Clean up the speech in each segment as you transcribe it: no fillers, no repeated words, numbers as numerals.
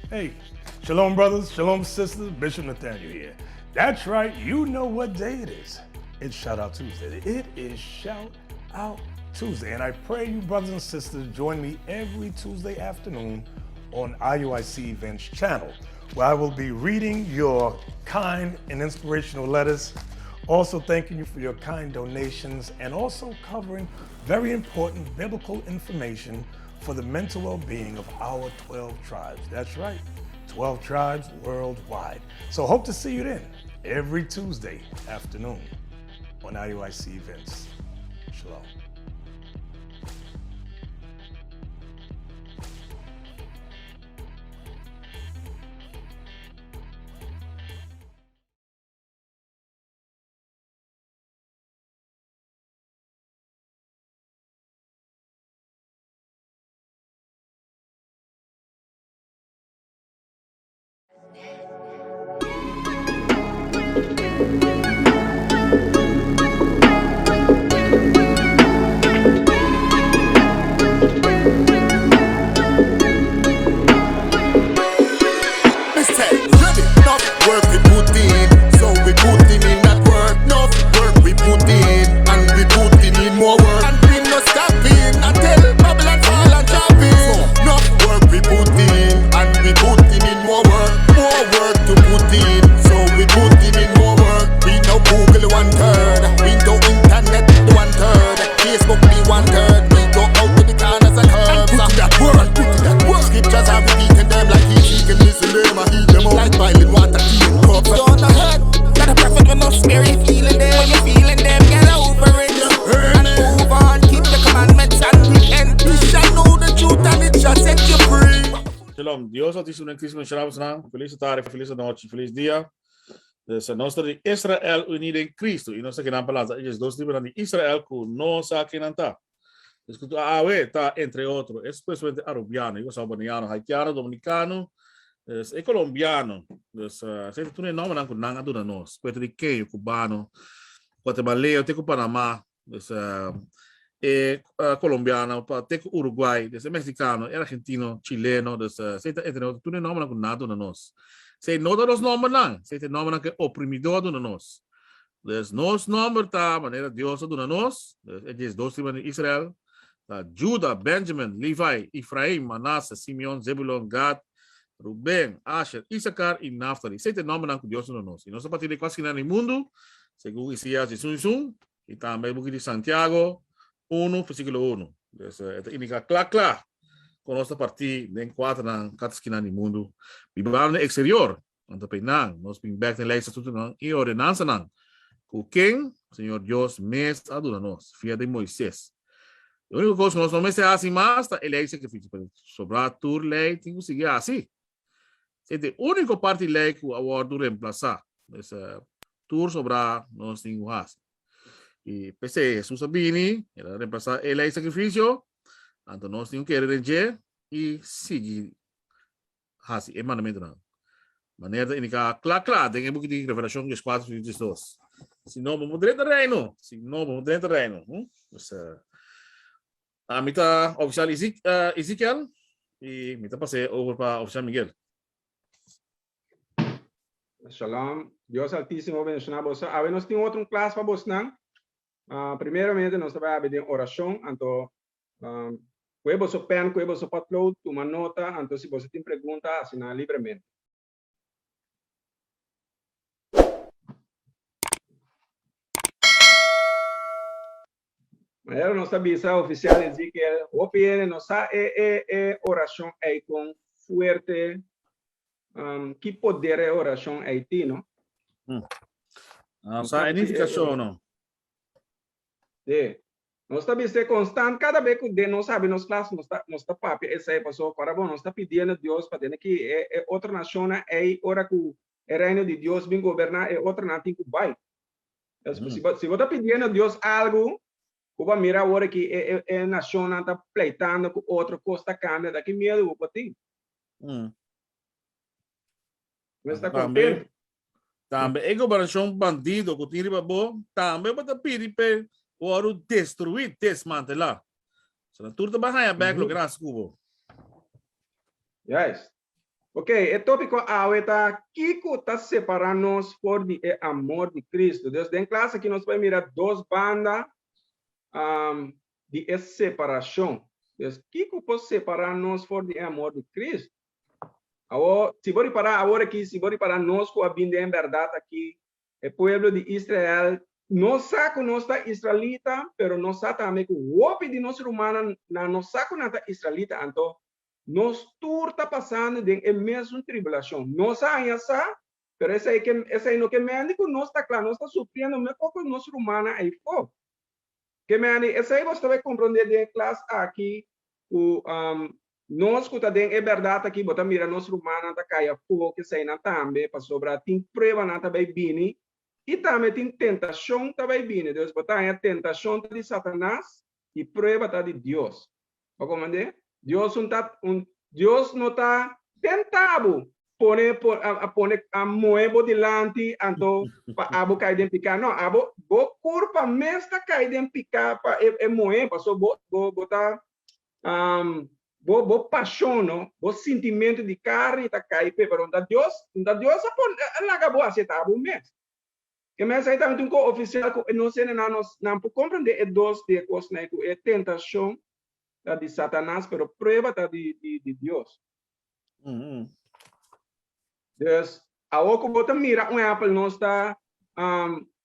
Hey, shalom brothers, shalom sisters, Bishop Nathaniel here. That's right, you know what day it is. It's Shout Out Tuesday. It is Shout Out Tuesday. And I pray you brothers and sisters join me every Tuesday afternoon on IUIC Events channel, where I will be reading your kind and inspirational letters, also thanking you for your kind donations, and also covering very important biblical information for the mental well-being of our 12 tribes. That's right, 12 tribes worldwide. So hope to see you then every Tuesday afternoon on IUIC Events. Shalom. Shalom, Dios Altísimo en Cristo mencionamos nan. Feliz tarde, feliz noche, feliz dia. Dus nos ta di Israel unido en Cristo y nos ta kinan pa lansa ellos dos tribunan di Israel ku no sa kinan ta. Dus ku awe ta entre otro, es supuestamente arubiano, yo sa boniano, haitiano, dominicano, dus e colombiano. Dus uh, se tu ne nombre ku nan a duna nos, puertorriqueño, cubano, guatemaleo, te ku Panamá, dus uh, e uh, colombiano, pa te ku Uruguay, dus e mexicano, e argentino, chileno, dus uh, se ta entre otro, tu ne nombre ku nan a duna nos. Se no da nos nombre nan, se te nombre nan ke oprimidor duna nos. Dus nos nomber ta manera Dios a duna nos, dus e 12 tribunan di Israel, ta Juda, Benjamin, Levi, Efraim, Manasse, Simeon, Zebulon, Gad, Ruben, Asher, Isakar i Naftali. Esei ta e nombernan ku Dios duna nos. I nos ta parti di kua skina di mundu, segun Isaías 11, i tambe e buki di Santiago 1, versíkulo 1. Dus e ta indiká kla kla ku nos ta partí den kuaternan kada skina di mundu, bibando den eksterior. Anto p'e nan, nos bin bek den lei, statutonan i ordenansanan ku ken Señor Dios mes a duna nos via di Moises. E úniko kos ku nos no mester hasi mas ta e lei di sakrifisio, pero sobrá tur lei tin ku sigui hasi. Esei ta e úniko parti di lei ku a wòrdu remplasá. Pues, tur sobrá nos tin ku hasi. I p'esei Hesus a bini, el a remplasá e lei di sakrifisio, anto nos tin ku kere den dje i sigui hasi e mandamentunan. Manera ta indiká kla kla den e buki di Revelashon 14 versíkulo 12. Si no, bo por drenta reino. Si no, bo por drenta reino. Hm? Dus, uh, ami ta oficial Ezekiel, uh, Ezekiel i mi ta pasé over pa oficial Miguel. Shalom. Dios Altísimo bendiciona boso. Awe nos tin otro un klas pa bosnan. Uh, primeramente nos ta bai abi den oracion, anto Kue boso pen, kue boso potlood, tuma nota, anto si boso tin pregunta, hasi nan libremente. Manera nos ta bisa oficial Ezekiel, hopi hende no sa e e e oracion ei con fuerte, um, ki poder e oracion ei tin, no? Mm. Ah, sa e nificacion, no? Sí. Nos ta bis'é konstant kada be ku den nos habi nos klas nos ta nos ta papia esei pasobra ora bo nos ta pidiendo Dios pa tene ki e e otro nashonnan ei ora ku e reino di Dios bin goberná e otronan tin ku bai. Entonces si bo si bo ta pidiendo Dios algu ku bo a mira awor aki e e e nashonnan ta pleitando ku otro kos ta kambia ta ki miedu bo por tin? Nos ta Tambe, tambe e gobernacion bandido cu tin riba bo, tambe bo ta pidi p'e wòrdu destruí, desmantelá. So nan tur ta bai haña bèk loke nan hasi ku bo. Juist. Ok, e tópiko awe ta kiko ta separá nos for di e amor di Kristu. Dus den klas aki nos bai mira dos banda um, di e separashon. Dus kiko por separá nos for di e amor di Kristu? Awor, si bo ripará awor aki, si bo ripará nos ku a bin den bèrdat aki, e pueblo di Israel, nos sa ku nos ta israelita, pero nos sa tambe ku hopi di nos rumannan nan no sa ku nan ta israelita. Anto, nos tur ta pasando den e mesun tribulashon. Nos a haña sa, pero esei ke esei no ke mende ku nos ta kla, nos ta sufriendo mekor ku nos rumannan ayfó. Ke mende esei bo ta bai komprondé den e klas aki ku nos ku ta den e bèrdat aki, bo ta mira nos rumannan ta kai afó ku eseinan tambe, pasobra tin pruebanan ta bai bini i tambe tin tentashon ta bai bini. Dus bo ta haña tentashon ta di Satanas i prueba ta di Dios. Bo komprendé? Dios un ta un Dios no ta tenta bo pone a pone a moe bo dilanti anto pa abo kai den piká. No, abo bo kurpa mes ta kai den piká pa e moe paso bo bo bo ta bo bo pashon no, bo sintimentu di karni ta kai p'e, pero ta Dios, ta Dios a pone a laga bo hasi ta abo mes. Ke mes ei tambe tin un ko ofisial ku nos hendenan nos nan por komprendé e dos di e kosnan ei ku e tentashon ta di Satanas pero prueba ta di di di Dios. Dus awor ku bo ta mira un ehèmpel nos ta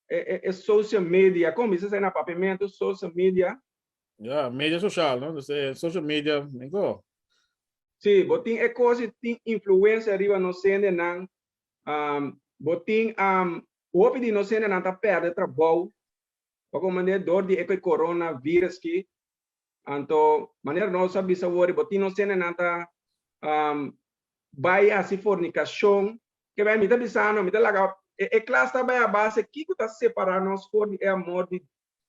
e e social media, kon bisa esei na papiamentu social media? Ya, media social, no? Dus e social media, menko. Sí, bo tin e kos i tin influensia riba nos hendenan. Bo tin hopi di nos hendenan ta pèrdè trabou pa kon manera dor di e corona virus ki. Anto manera nos a bisa wor bo tin nos hendenan ta bai hasi fornikashon. Ke bai mi ta bisando, mi ta laga e klas ta bai a base kiko ta separá nos for di e amor di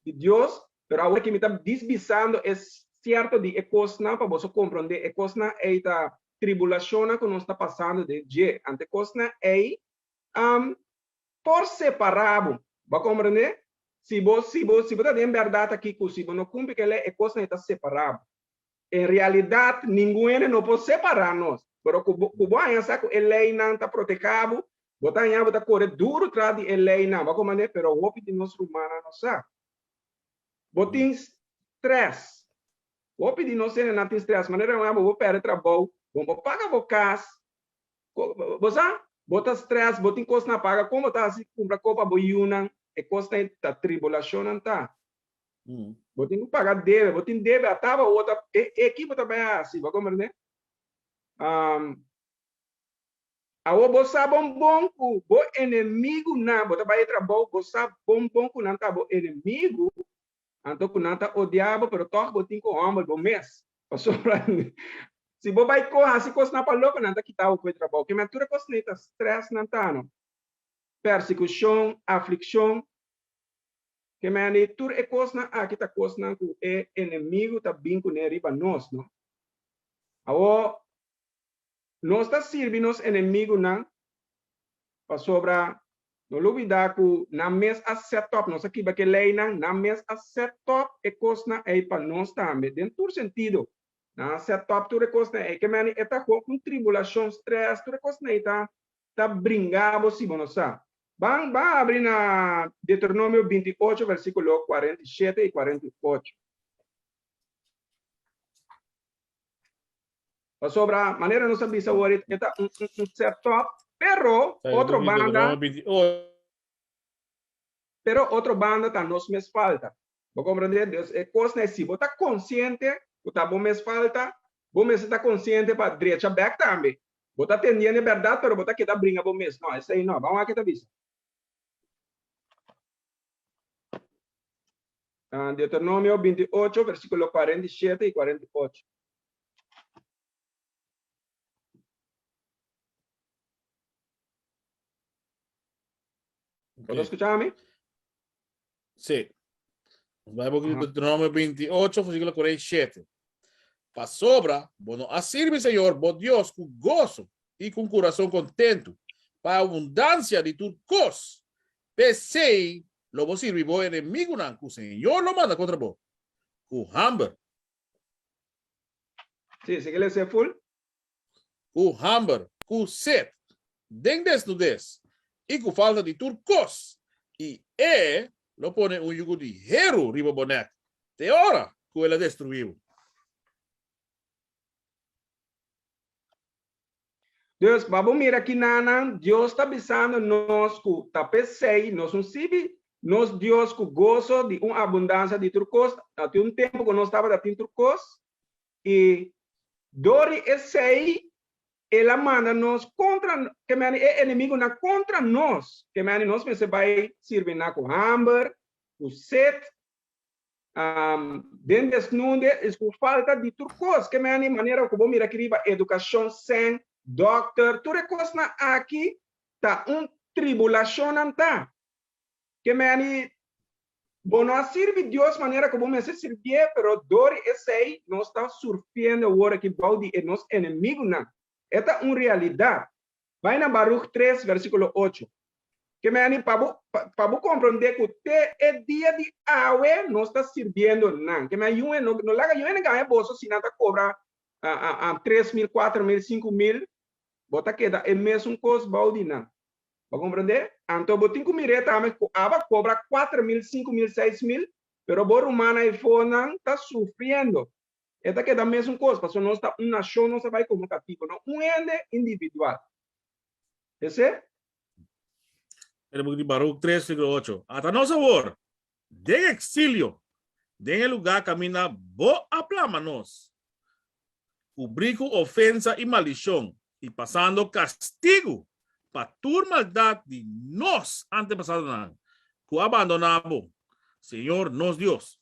di Dios, pero awor ki mi ta disbisando e sierto di e kosnan pa boso komprondé e kosnan ei ta tribulashonnan ku nos ta pasando den dje, anto e kosnan ei por separá bo. Bo a komprondé? Si bo, si bo, si bo ta den bèrdat aki ku si bo no kumpli ku e lei, e kosnan ei ta separá bo. En realidat, ningun hende no por separá nos, pero ku bo, ku bo haña sa ku e leinan ta protehá bo, bo ta haña bo ta kore duru tras di e leinan. Bo a komprendé? Pero hopi di nos rumannan no sa. Bo tin strès. Hopi di nos hendenan tin strès. Manera bo bo pèrdè trabou, bo no por paga bo kas. Bo sa? Bo ta strès, bo tin kosnan paga. Kon bo ta hasi kumpra kos pa bo yunan? E kosnan ei ta tribulashonnan ta. Bo tin ku paga debe, bo tin debe ataba bo ta e ekipo ta bai hasi, bo a komprende? Awor bo sa bon bon ku bo enemigunan, bo ta bai e trabou, bo sa bon bon ku nan ta bo enemigu, anto ku nan ta odia bo, pero tòg bo tin ku hòmbel bo mes, pasobra si bo bai ko hasi kosnan pa loko, nan ta kita bo for e trabou. Kimen tur e kosnan ei ta strès nan ta, no? Persekushon, aflikshon. Ke mende tur e kosnan aki ta kosnan ku e enemigu ta bin kuné riba nos, no? Awor, nos ta sirbi nos enemigunan pasobra no lubidá ku nan mes a set up, nos a kiba ku e leinan, nan mes a set up e kosnan ei pa nos tambe, den tur sentido. Nan a set up tur e kosnan ei. Ke mende e ta un tribulashon, strès, tur e kosnan ei ta ta bringa bo si bo no sa. Ban ban abri na Deuteronomio 28 versikulo 47 i 48. Pasobra manera nos a bisa awor e ta un un set up, pero otro banda pero otro banda ta nos mes falta. Bo komprende? Dus e kosnan e si bo ta konsiente ku ta bo mes falta, bo mester ta konsiente pa drecha bèk tambe. Bo ta tendiendo e bèrdat, pero bo ta keda bringa bo mes. No, esei no. Ban wak ke ta bisa. Deuteronomio 28, versíkulo 47 i 48. Bo ta skucha mi? Sí. Bijbel Deuteronomio 28, versículo 47. Pasobra bo no a sirbi Señor bo Dios ku goso i ku un kurason kontentu pa e abundansia di tur kos. P'esei lo bo sirbi bo enemigunan ku Señor lo manda kontra bo, ku hamber. Sí, sigui lesa e ful. Ku hamber. ku set, den desnudes i ku falta di tur kos, i e lo pone un yugu di heru riba bo nèk te ora ku el a destruí bo. Dus, pa bo mira kinanan, Dios ta bisando nos ku ta p'esei nos un sibi nos Dios ku goso di un abundansia di tur kos. Ta tin un tempu ku nos tabata tin tur kos, i dor di esei el a manda nos kontra, ke meni e enemigunan kontra nos, ke meni nos mester bai sirbi nan ku hamber, ku set, Den desnunde is ku falta di tur kos. Ke meni manera ku bo mira aki riba edukashon, sèn, dòkter, tur e kosnan aki ta un tribulashon nan ta. Ke meni bo no a sirbi Dios manera ku bo mester sirbié, pero dor di esei nos ta surfiendo awor aki bou di e nos enemigunan. E ta un realidat. Bai na Baruch 3, versíkulo 8. Ke meni pa bo, pa bo komprondé ku te e dia di awe nos ta sirbiendo nan. Ke meni yun no, no laga yun hende gaña boso si nan ta kobra 3000, 4000, 5000, bo ta keda e mesun kos bou di nan. Bo komprondé? Anto bo tin ku mir'é tambe ku aba kobra 4000, 5000, 6000, pero bo rumannan eifonan ta sufriendo. E ta keda mesun kos, pasobra nos ta un nashon, nos a bai komo katibu, no un hende individual. Esei? E buki di Baruk 3, versíkulo 8. Ata nos awor, den eksilio, den e lugá kaminda bo a plama nos, kubrí ku ofensa i maldishon i pasando kastigu pa tur maldat di nos antepasadonan ku a bandoná bo, Señor nos Dios.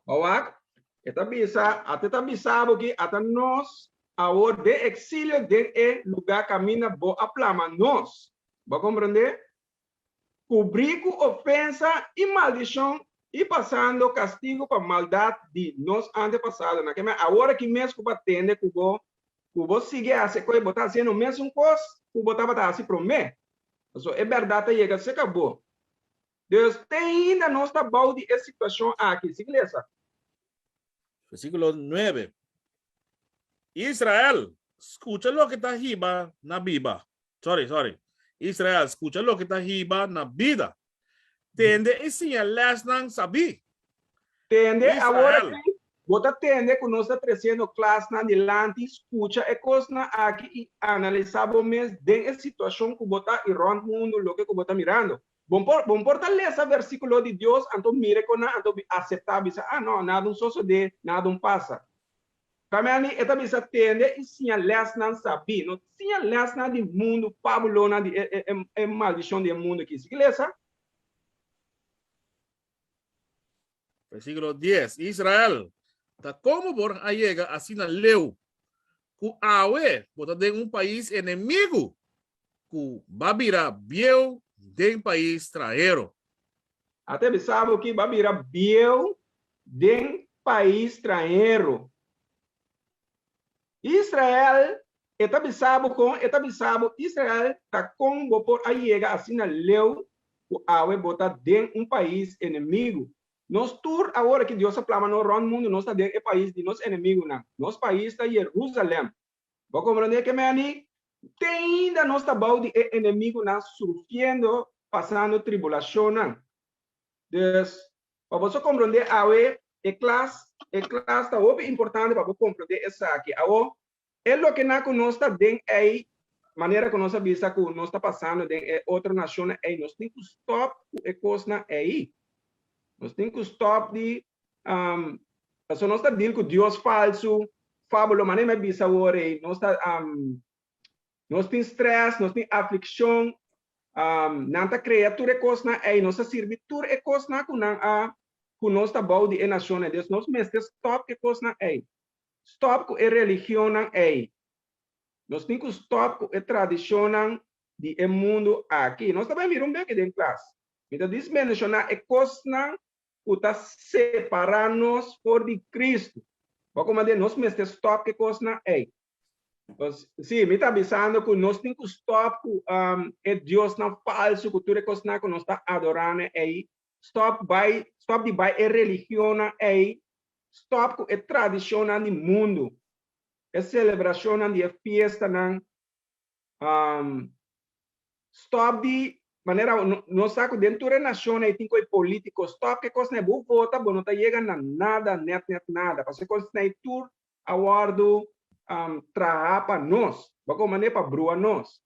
Bo wak, e ta bisa, ata ta bisa bo ki ata nos awor den eksilio den e lugá kaminda bo a plama nos. Bo a komprendé? Kubrí ku ofensa i maldishon i pasando kastigu pa maldat di nos antepasadonan. Ke men awor aki mes ku bo a tende ku bo ku bo sigui hasi e kos, bo ta hasiendo mesun kos ku bo tabata hasi promé. Pasobra e bèrdat ta yega serka bo. Dus te ainda nos ta bou di e situashon aki. Sigui lesa. Versíkulo 9. Israel, skucha loke ta hiba na biba. Sorry, sorry. Israel, skucha loke ta hiba na bida. Tende i siña lèsnan sabí. Tende awor aki, bo ta tende ku nos ta tresiendo klasnan dilanti, skucha e kosnan aki i analisá bo mes den e situashon ku bo ta i rònt mundu loke ku bo ta mirando. Bo por, bo por ta lesa versíkulo di Dios anto mira kon nan anto aseptá bisa, ah no, nada un sosodé, nada un pasa. Tambe e ta bisa tende i siña lèsnan sabí, no siña lèsnan di mundu, fábulonan di e, e, e, e maldishon di e mundu aki. Sigui lesa. Versíkulo 10, Israel, ta komo bo a yega asina leu ku awe bo ta den un pais enemigu ku ba bira bieu den pais stranhero? Ata bisa bo ki ba bira bieu den pais stranhero. Israel, e ta bisa bo kon, e ta bisa bo, Israel, ta kon bo por a yega asina leu ku awe bo ta den un pais enemigu. Nos tur awor ki Dios a plama nos rònt mundu, nos ta den e pais di nos enemigunan. Nos pais ta Jerusalèm. Bo komprondé ke meni? Te ainda nos ta bou di e enemigunan sufriendo, pasando tribulashonnan. Dus, pa boso komprondé awe, e klas, e klas ta hopi importante pa bo komprondé esaki. Awor, E lokenan ku nos ta den ei, manera ku nos a bisa ku nos ta pasando den e otro nashonnan ei, nos tin ku stòp ku e kosnan ei. Nos tin ku stòp di, pasobra nos ta deal ku dios falsu, fábulo, manera mi a bisa awor ei, nos ta, nos tin strès, nos tin aflikshon, nan ta krea tur e kosnan ei, nos ta sirbi tur e kosnan ku nan a, ku nos ta bou di e nashonnan. Dus nos mester stòp ku e kosnan ei. Stop ku e religionnan ei. Nos tin ku stop ku e tradishonnan di e mundu aki. Nos ta bai mira un beke den klas. Mi ta dis menshoná e kosnan ku ta separá nos for di Kristu. Bo komand'é nos mester stop ku e kosnan ei. Sí, mi ta bisando ku nos tin ku stop ku e diosnan falsu, ku tur e kosnan ku nos ta adorá nan ei. Stop bai, stop di bai e religionnan ei. Stop ku e tradishonnan di mundu, e selebrashonnan di e fiestanan. Um, stop di manera nos sa ku den tur e nashon ei tin ku e polítiko stop ke kosnan ei bo vota bo no ta yega na nada net net nada pasobra e kosnan ei tur a wòrdu um, traha pa nos bo komo manera pa brua nos.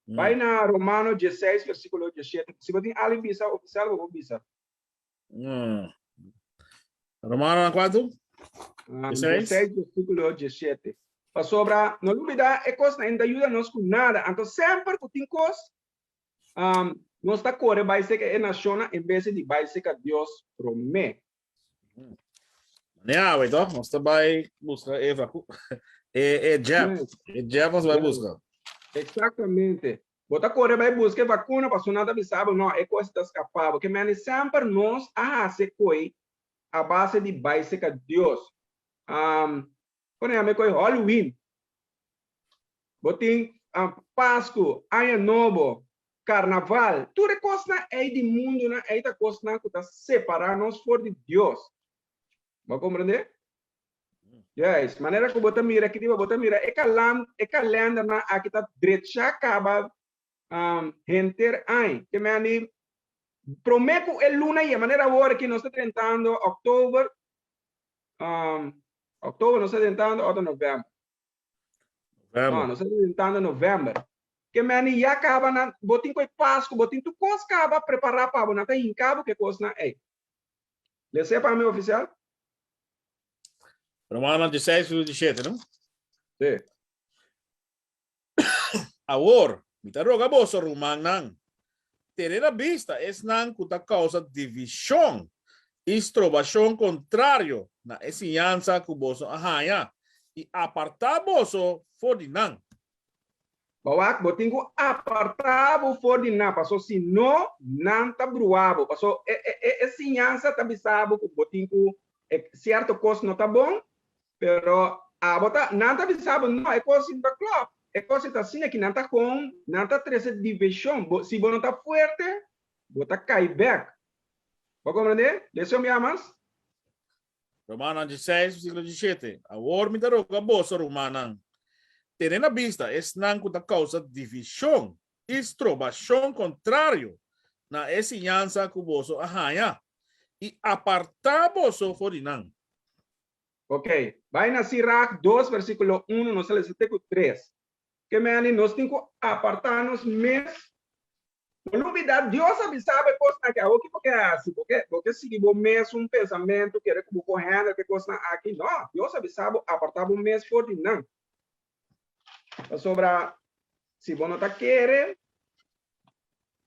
Bai na Romano 16 versíkulo 17 si bo tin algu bisa ofisial bo por bisa. Romano na kuantu? Um, 16 versíkulo 17. Pasobra no lubida e kosnan no ta yuda nos ku nada. Anto semper ku tin kos, um, nos ta kore bai seka e nashonnan en bes di bai seka Dios promé. Manera awe toch? Nos ta bai buska e vacu e e jab. E jab nos bai buska. Exactamente. Bo ta kore bai buska e vakuna pasobra nan ta bisa bo no e kos ta skapa bo. Ke mende semper nos a hasi koi a base di bai seka Dios. Um, Kon yama e koi Halloween. Bo tin Pasku, Aña Nobo, Karnaval, tur e kosnan ei di mundunan ei ta kosnan ku ta separá nos for di Dios. Bo a komprendé? Juist, manera ku bo ta mira aki riba, bo ta mira e kalan, e kalendernan aki ta drechá kaba henter aña. Ke men di promé ku e luna yega, manera awor aki nos ta drentando òktober, Oktober nos ta drentando òf ta novèmber? Novèmber. No, nos ta drentando novèmber. Ke meni ya kaba nan, bo tin ku e Pasku, bo tin tur kos kaba prepará pa bo, nan ta hinká bo ku e kosnan ei. Les'é pa mi, ofisial. Romanonan 16, versíkulo 17, no? Sí. Awor, mi ta roga boso, rumannan, tene na bista esnan ku ta kousa divishon i strobashon kontrario na e siñansa ku boso a haña, i apartá boso for di nan. Bo wak, bo tin ku apartá bo for di nan, paso si no, nan ta bruá bo. Paso e, e, e, e siñansa ta bisa bo ku bo tin ku, e sierto kos no ta bon, Pero abo ta, nan ta bisa bo, no, e kos no ta klòp. E kos ta asina ki nan ta kon, nan ta trese divishon. Bo, si bo no ta fuerte, bo ta kai bèk. Bo komprendé? Lesa un bia mas. Romanonan 16, versíkulo 17, Awor mi ta roga boso, rumannan, tene na bista esnan ku ta kousa divishon i strobashon kontrario na e siñansa ku boso a haña, i apartá boso for di nan. Ok, bai na Sirach dos versíkulo unu, nos ta lesa te ku tres. Ke meni nos tin ku apartá nos mes. No lubidá, Dios a bisa bo e kosnan aki. Awor ki bo ke hasi? Bo ke, bo ke sigui bo mesun pensamentu, kere ku bo por handle ku e kosnan aki? No, Dios a bisa bo apartá bo mes for di nan. Pasobra si bo no ta kere,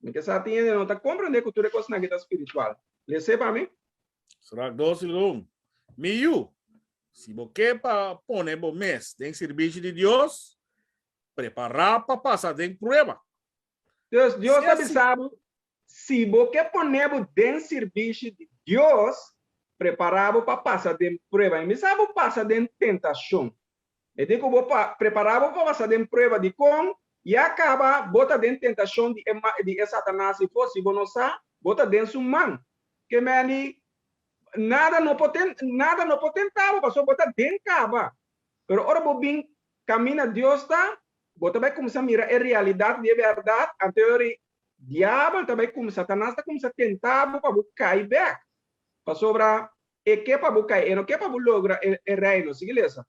mi ke sa tin hende no ta komprendé ku tur e kosnan aki ta spiritual. Les'é pa mi. Sirach dos i un. Mi yu, si bo ke pa pone bo mes den sirbishi di Dios, prepará pa pasa den prueba. Dus Dios ta bisa bo, si bo ke pone bo den sirbishi di Dios, prepará bo pa pasa den prueba. I mi sa bo pasa den tentashon. E di ku bo pa prepará bo pa pasa den prueba. Dikon? Ya kaba bo ta den tentashon di e di e Satanas i for si bo no sa, bo ta den su man. Ke meni nada no por ten nada no por tenta bo pasobra bo ta den kaba. Pero ora bo bin kaminda Dios ta, bo ta bai kuminsá mira e realidat di e bèrdat, anto e ora diabel ta bai kuminsá, Satanas ta kuminsá tenta bo pa bo kai bèk. Pasobra e ke pa bo kai, e no ke pa bo logra e e reino. Sigui lesa.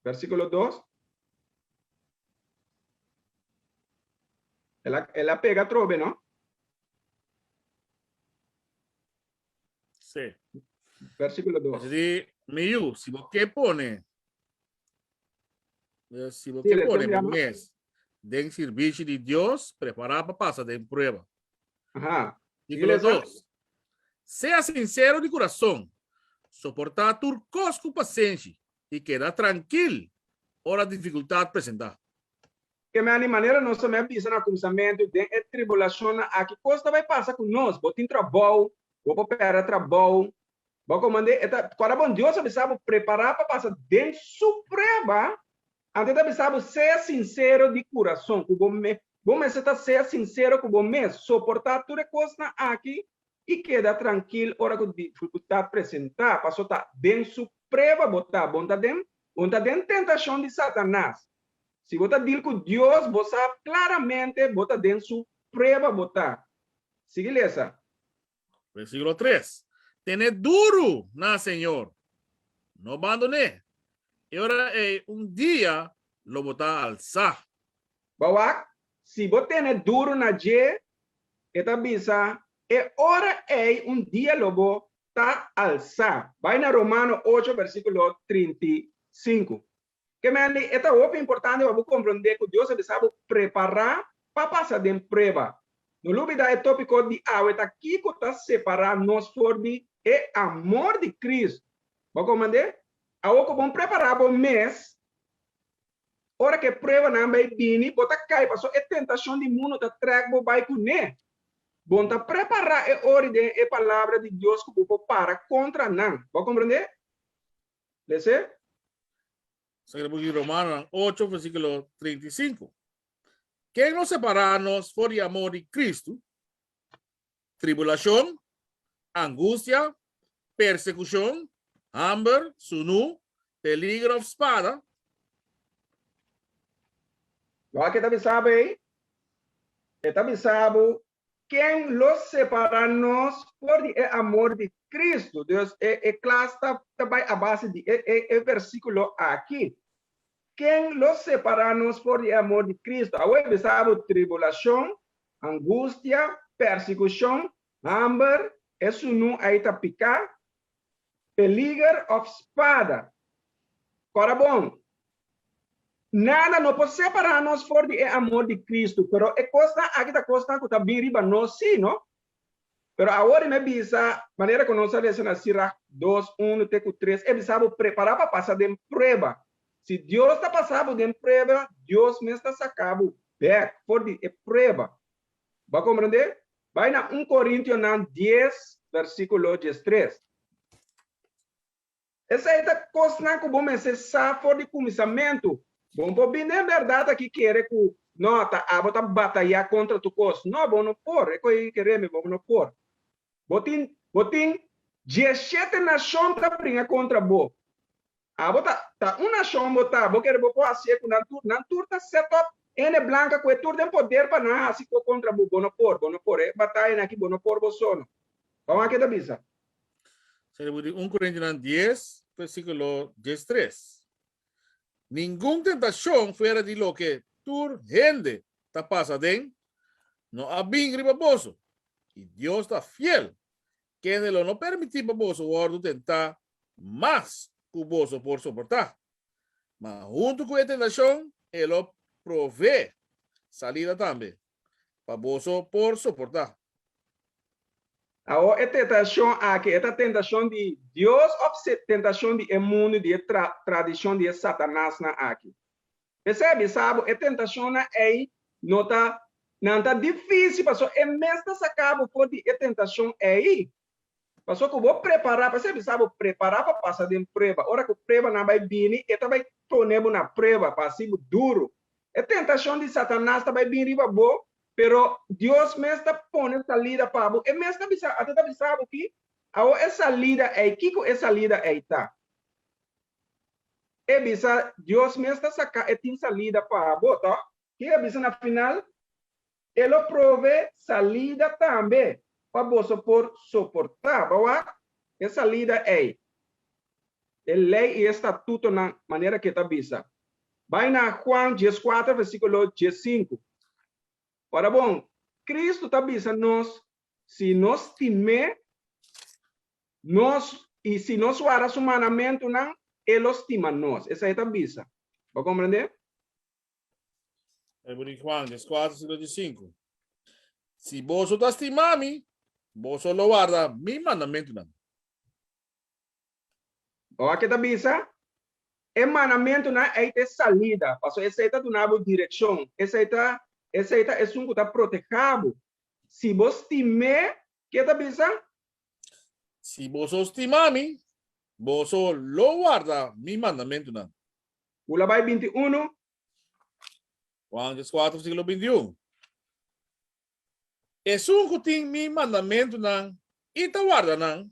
Versíkulo dos. El a, el a pega atrobe, no? Sí. Versíkulo dos. Es di, mi yu, si bo ke pone, eh, si bo Sí, ke le pone estoy bo mes den sirbishi di Dios, prepará pa pasa den prueba. Ajá. Versíkulo Iglesia. 2. Sea sinsero di kurason, soportá tur kos ku pasenshi i keda trankil ora difikultat presentá. Ke meni manera nos ta mei bisa na kuminsamentu, den e tribulashonnan aki kos ta bai pasa ku nos. Bo tin trabou, bo por pèrdè trabou. Bo komand'é, e ta kòrda bon, Dios a bisa bo prepará pa pasa den su prueba, anto e ta bisa bo sea sinsero di kurason ku bo mes. Bo mester ta sea sinsero ku bo mes, soportá tur e kosnan aki i keda trankil ora ku difikultat presentá, pasobra ta den su prueba bo ta, bo no ta den. Bo ta den tentashon di Satanas. Si bo ta deal ku Dios, bo sa klaramente bo ta den su prueba bo ta. Sigui lesa. Versíkulo 3, Tene duru na Señor, no bandon'é. E ora ei un dia lo bo ta alsá. Bo wak, si bo tene duru na dje, e ta bisa, e ora ei un dia lo bo ta alsá. Bai na Romano ocho versíkulo 35. Ke mende e ta hopi importante pa bo komprondé ku Dios a bisa bo prepará pa pasa den prueba. No lubidá e tópiko di awe ta kiko ta separá nos for di e amor di Kristu. Bo a komprondé? Awor ku bon prepará bo mes, ora ku e pruebanan bai bini, bo ta kai pasobra e tentashon di mundu ta trèk bo bai kuné. Bon ta prepará e ori den e Palabra di Dios ku bo por para kontra nan. Bo a komprondé? Lese. Esaki ta buki di Romanonan 8, versíkulo 35. Ken lo separá nos for di amor di Kristu? Tribulashon, angustia, persekushon, hamber, sunú, peliger òf spada? Loke ta bisa bo ei? E ta bisa bo Ken lo separá nos for di e amor di Kristu? Dus e e klas ta ta bai a base di e e e versíkulo aki. Ken lo separá nos for di e amor di Kristu? Awor e bisa bo tribulashon, angustia, persekushon, hamber, e sunú ei ta piká, peliger òf spada. Kòrda bon, Nada no por separá nos for di e amor di Kristu, pero e kosnan aki ta kosnan ku ta bin riba nos sí, no? Pero awor mi a bisa, manera ku nos a lesa na Sirach dos, unu te ku tres, e bisa bo prepará pa pasa den prueba. Si Dios ta pasa bo den prueba, Dios mes ta saka bo bèk for di e prueba. Bo a komprendé? Bai na un Korintionan dies, versíkulo diestres. Esei ta kosnan ku bo mester sa for di kuminsamentu. Bo no por bin den bèrdat aki kere ku, No, ta abo ta batayá kontra tur kos. No, bo no por. E ko'i kere mi, bo no por. Bo tin, bo tin diesshete nashon ta bringa kontra bo. Abo ta, ta un nashon bo ta. Bo kere bo por hasié ku nan tur. Nan tur ta set up hende blanka ku e tur den poder pa nan hasi ko kontra bo. Bo no por, bo no por. E batayanan aki bo no por bo so no. Bo wak ke ta bisa? Esei ta buki di un Korintionan dies, versíkulo diestres. Ningun tentashon fuera di loke tur hende ta pasa aden no a bin riba boso, i Dios ta fiel, kende lo no permití pa boso wòrdu tentá mas ku boso por soportá. Ma huntu ku e tentashon e lo proveé salida tambe, pa boso por soportá. Awor e tentashon aki, e ta tentashon di Dios òf tentashon di e mundu, di e tradishon di e Satanasnan aki? P'esei a bisa bo, e tentashonnan ei no ta, nan ta difísil, pasobra e mes ta saka bo for di e tentashon ei. Pasobra ku bo prepará, p'esei a bisa bo, prepará pa pasa den prueba. Ora ku pruebanan bai bini, e ta bai pone bo na prueba pa hasi bo duru. E tentashon di Satanas ta bai bini riba bo, Pero Dios mes ta pone salida pa bo. E mes ta bisa, ata ta bisa bo ki awor e salida ei, kiko e salida ei ta? E bisa, Dios mes ta saka e tin salida pa bo, to? Ki e bisa na final? E lo prove salida tambe pa boso por soportá. Bo wak? E salida ei, e lei i e statutonan manera ke ta bisa. Bai na Juan dieskuater versíkulo diesinku. Ora bon, Kristu ta bisa nos si nos stim'é, nos i si nos warda su mandamentunan, e lo stima nos. Esei e ta bisa. Bo komprendé? E di Juan dieskuater versíkulo diesinku, Si boso ta stima mi, boso lo warda mi mandamentunan. Ora ke ta bisa, E mandamentunan ei ta e salida, pasobra esei ta duna bo direkshon, esei ta esei ta esun ku ta protehá bo. Si bo stim'é, ke ta bisa? Si boso stima mi, boso lo warda mi mandamentunan. Bula bai 21. Juan 14, versíkulo 21. Esun ku tin mi mandamentunan i ta warda nan,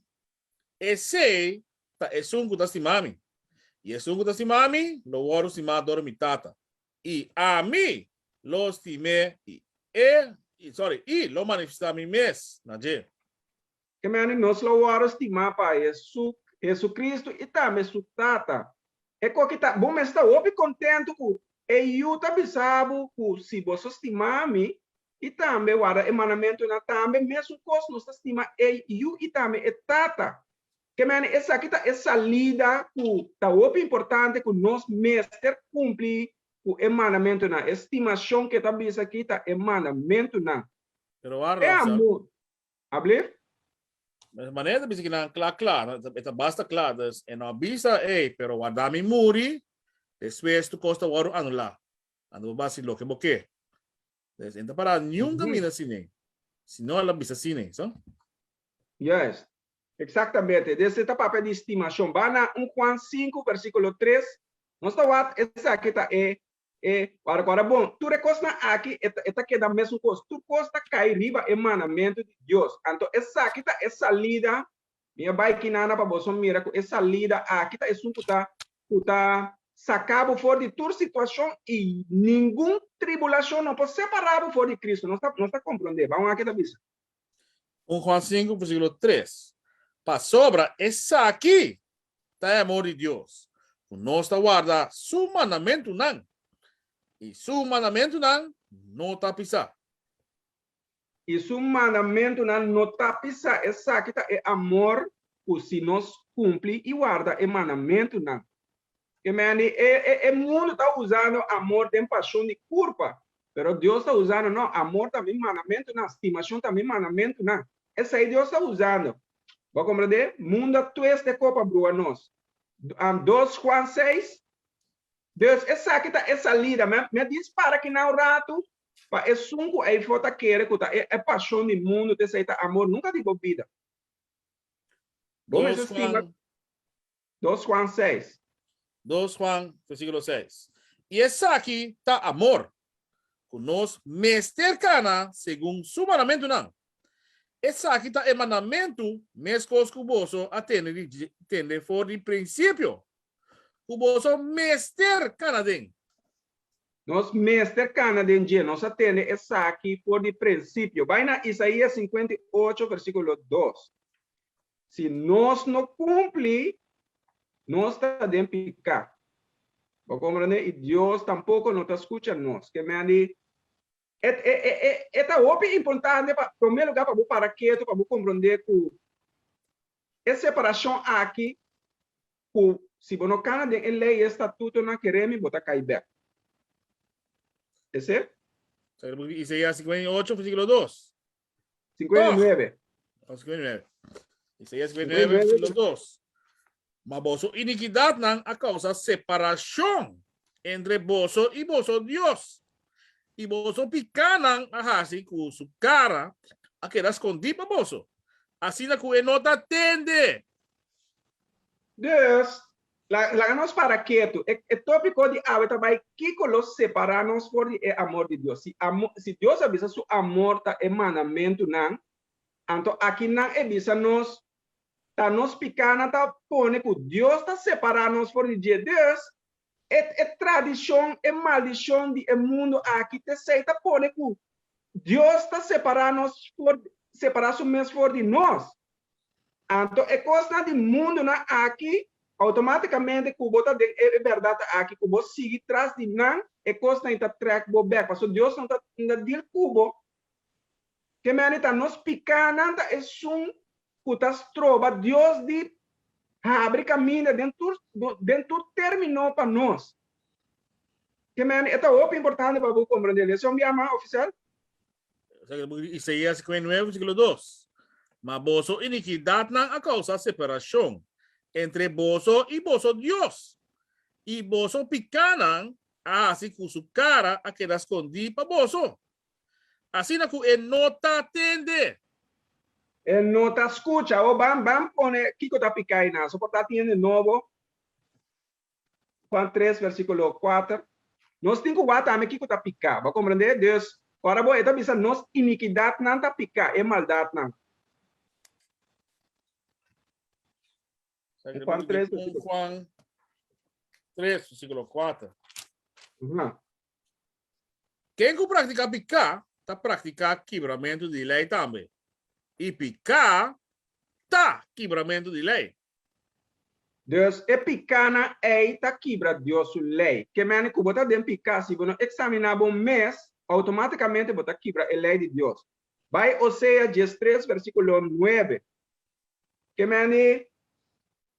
esei ta esun ku ta stima mi. I esun ku ta stima mi, lo wòrdu stimá dor mi Tata, i ami lo stim'é i e, sorry, i lo manifestá mi mes na dje. Ke mende nos lo wòrdu stimá pa Hesu, Hesukristu i tambe su Tata. E koki ta, bo mester ta hopi kontentu ku e Yu ta bisa bo ku si boso stima mi i tambe warda e mandamentunan, tambe mesun kos nos ta stima e Yu i tambe e Tata. Ke mende esaki ta e salida ku ta hopi importante ku nos mester kumpli ku e mandamentunan. E stimashon ke ta bisa aki ta e mandamentunan. Pero wak E Rosa, amor. Ablief? Manera ta bisa kinan kla kla, e ta basta kla, dus e no a bisa ey, pero warda mi muri, despues tur kos ta wòrdu anulá. Anto bo basi loke bo ke. Dus e no ta para niun kaminda asina, si no el a bisa asina, so? Juist. Exactamente. Des e ta papia di stimashon. Ba na un Juan sinku versíkulo tres, nos ta wak esaki ta e E ora ku ora bon, tur e kosnan aki e ta e ta keda mesun kos. Tur kos ta kai riba e mandamentu di Dios. Anto esaki ta e salida, mi a bai kinana pa boso mira ku e salida aki ta esun ku ta ku ta saka bo for di tur situashon i ningun tribulashon no por separá bo for di Kristu. Nos ta nos ta komprondé. Ban wak ke ta bisa. Un Juan 5, versíkulo 3, Pasobra esaki ta e amor di Dios, ku nos ta warda su mandamentunan, i su mandamentunan no ta pisá. I su mandamentunan no ta pisá. Esaki ta e amor ku si nos kumpli i warda e mandamentunan. Ke mende e e mundu ta usando amor den pashon di kurpa, Pero Dios ta usando, no, amor ta mi mandamentunan, stimacion ta mi mandamentunan. Esei Dios ta usando. Bo a comprende? Mundo a twist e copa brua nos. Um, 2 Juan 6. Dus esaki ta e salida. Mi a, mi a dispara kinan un ratu pa esun cu eyfo ta kere cu ta e, e pasion di mundo, ta esei ta amor nunca di bo bida. Bo 2 mester stima Juan 2 Juan 6. 2 Juan, versíkulo 6. I esaki ta amor, ku nos mester kana segun su mandamentunan. Esaki ta e mandamentu meskos ku boso a tende di tende for di prinsipio, ku boso mester kana den. Nos mester kana den dje. Nos a tende esaki for di prinsipio. Bai na Isaías 58, versíkulo 2. Si nos no cumpli, nos ta den pica. Bo comprende? Y Dios tampoco no ta scucha nos. Ke men di, e, e, e, e, e ta hopi importante pa, prome lugar pa bo para keto, pa bo comprende cu e separacion aki, cu si bo no cana den e ley y e statutonan keremi, bo ta cay bek. Ese? Isaías 58, versículo 2. 59. 59. Isaías 59, versículo 2. Ma boso inikidatnan a kousa separashon entre boso i boso Dios, i boso pikánan a hasi ku su kara a keda skondí pa boso, asina ku e no ta tende. Dus, Laga nos para ketu. E e tópiko di awe ta bai kiko lo separá nos for di e amor di Dios. Si amo, si Dios a bisa su amor ta e mandamentunan, anto akinan e bisa nos ta nos pikánan ta pone ku Dios ta separá nos for di dje. Dus, e e tradishon, e maldishon di e mundu aki t'esei ta pone ku Dios ta separá nos for, separá su mes for di nos. Anto e kosnan di mundunan aki, outomátikamente ku bo ta den e bèrdat aki, ku bo sigui tras di nan, e kosnan ei ta trèk bo bèk, pasobra Dios no ta deal ku bo. Ke mende ta nos pikánan ta esun ku ta stroba Dios di habri kaminda den tur den tur término pa nos. Ke mende e ta hopi importante pa bo komprendé. Lesa un bia mas, ofisial. Isaías 59, versículo 2. Ma boso inikidatnan a kousa separashon entre boso i boso Dios, i boso pikánan a hasi ku su kara a keda skondí pa boso, asina ku e no ta tende. E no ta skucha. O ban ban pone kiko ta piká einan. So por ta tende nobo. Juan 3 versíkulo 4, nos tin ku wak tambe kiko ta piká. Bo a komprendé? Dus, ora bo e ta bisa nos inikidatnan ta piká, e maldatnan. Juan 3 versíkulo. Juan. 3, versíkulo 4. Uhum. Ken ku praktiká piká, ta praktiká kibramentu di lei tambe. I piká ta kibramentu di lei. Dus e pikánan ei ta kibra Dios su lei. Ke mene ku bo ta den piká, si bo no eksaminá bo mes, outomátikamente bo ta kibra e lei di Dios. Bai Osea 13 versíkulo 9. Ke mene,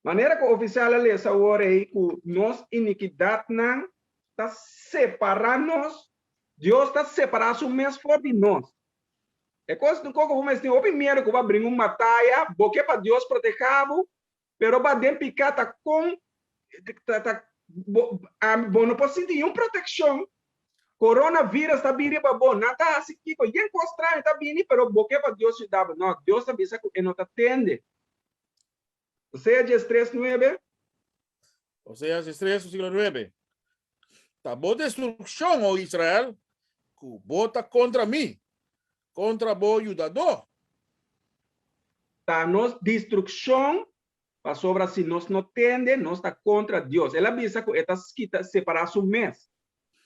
manera ku ofisial a lesa awor ei ku nos inikidatnan ta separá nos, Dios ta separá su mes for di nos. E kos ku bo mester tin hopi miedu ku bo a bringa un bataya, bo ke pa Dios protehá bo, pero bo a den piká ta kon ta ta bo bo no por sinti niun protekshon. Coronavirus ta bini riba bo, nan ta hasi kiko, yen kos straño ta bini, pero bo ke pa Dios yuda bo. No, Dios ta bisa ku e no ta tende. Oseas 13, 9. Oseas 13, versíkulo 9. Ta bo destrukshon, o Israel, ku bo ta kontra mi, kontra bo yudadó. Ta nos destrukshon, pasobra si nos no tende, nos ta kontra Dios. El a bisa ku e ta kita separá su mes.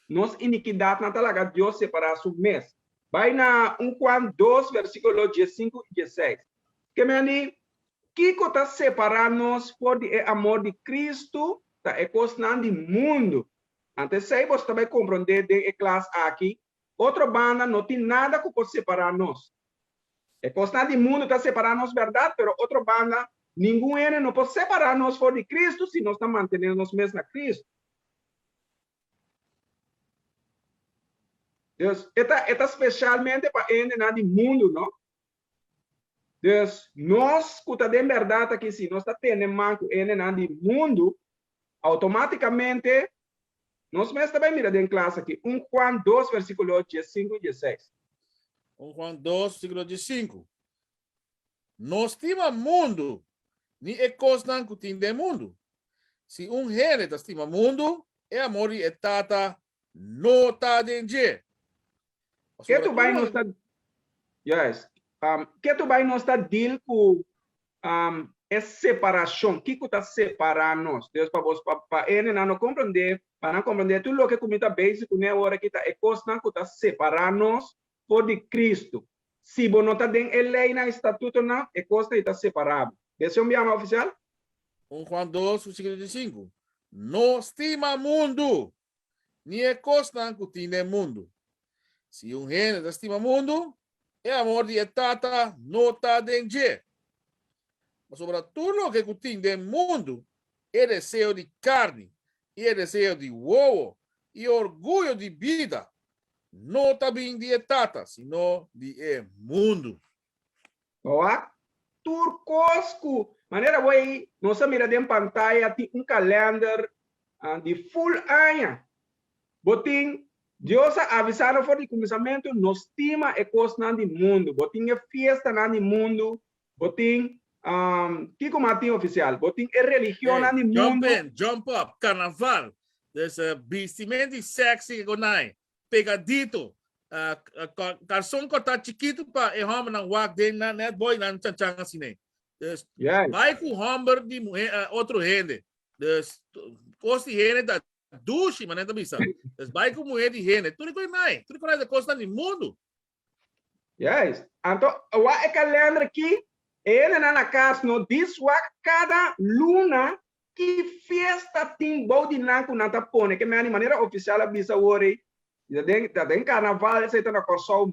Nos inikidatnan ta laga Dios separá su mes. Bai na 1 Juan 2, versíkulo 15 i 16. Ke men di, Kiko ta separá nos for di e amor di Kristu ta e kosnan di mundu. Anto esei boso ta bai komprondé den e klas aki. Otro banda no tin nada ku por separá nos. E kosnan di mundu ta separá nos bèrdat, pero otro banda ningun hende no por separá nos for di Kristu si nos ta mantené nos mes na Kristu. Dus e ta e ta spesialmente pa hendenan di mundu, no? Dus, nos ku ta den bèrdat aki, si nos ta tene man ku hendenan di mundu, outomátikamente nos mes ta bai mira den klas aki, 1 Juan 2 versíkulo 15 i 16. 1 Juan 2 versíkulo 15. No stima mundu, ni e kosnan ku tin den mundu. Si un hende ta stima mundu, e amor di e Tata no ta den dje. Ke tu bai nos ta Yes. Um, ke tu bai nos ta deal ku um, e separashon, kiko ta separá nos. Dus pa bos pa, pa hendenan no komprondé, pa nan komprondé tur loke ku mi ta bezig kuné awor aki ta e kosnan ku ta separá nos for di Kristu. Si bo no ta den e leinan i statutonan, e kosnan ei ta separá bo. Deseo un biaha ofisial? 1 Juan 2, versíkulo 15. No stima mundu, ni e kosnan ku tin den mundu. Si un hende ta stima mundu, e amor di e Tata no ta den dje. Pasobra tur loke ku tin den mundu, e deseo di karni, i e deseo di wowo, i e orguyo di bida, no ta bin di e Tata, sino di e mundu. Bo tur kos ku manera bo ei nos a mira den pantaya tin un kalender di full aña. Bo tin Dios a avisá nos for di kuminsamentu no stima e kosnan di mundu. Bo tin e fiestanan di mundu, bo tin kiko mas tin ofisial? Bo tin e religionnan di Hey, jump mundu. in, jump up, carnaval. Dus bistimenti sexy ku nai. Pegadito. Karson kòrtá chikitu pa e hòmbernan wak den nan net boy nan chanchan asina. Dus bai ku hòmber di muhé otro hende. Dus kos di hende ta dushi manera ta bisa. Dus bai ku muhé di hende. Tur e kos nai. Tur e kos nai ta kosnan di mundu. Juist. Anto wak e kalender aki, e hendenan na kas no dis wak kada luna ki fiesta tin bou di nan ku nan ta pone. Ke mea di manera ofisial a bisa awor ei, ta den ta den karnaval esei ta na Kòrsou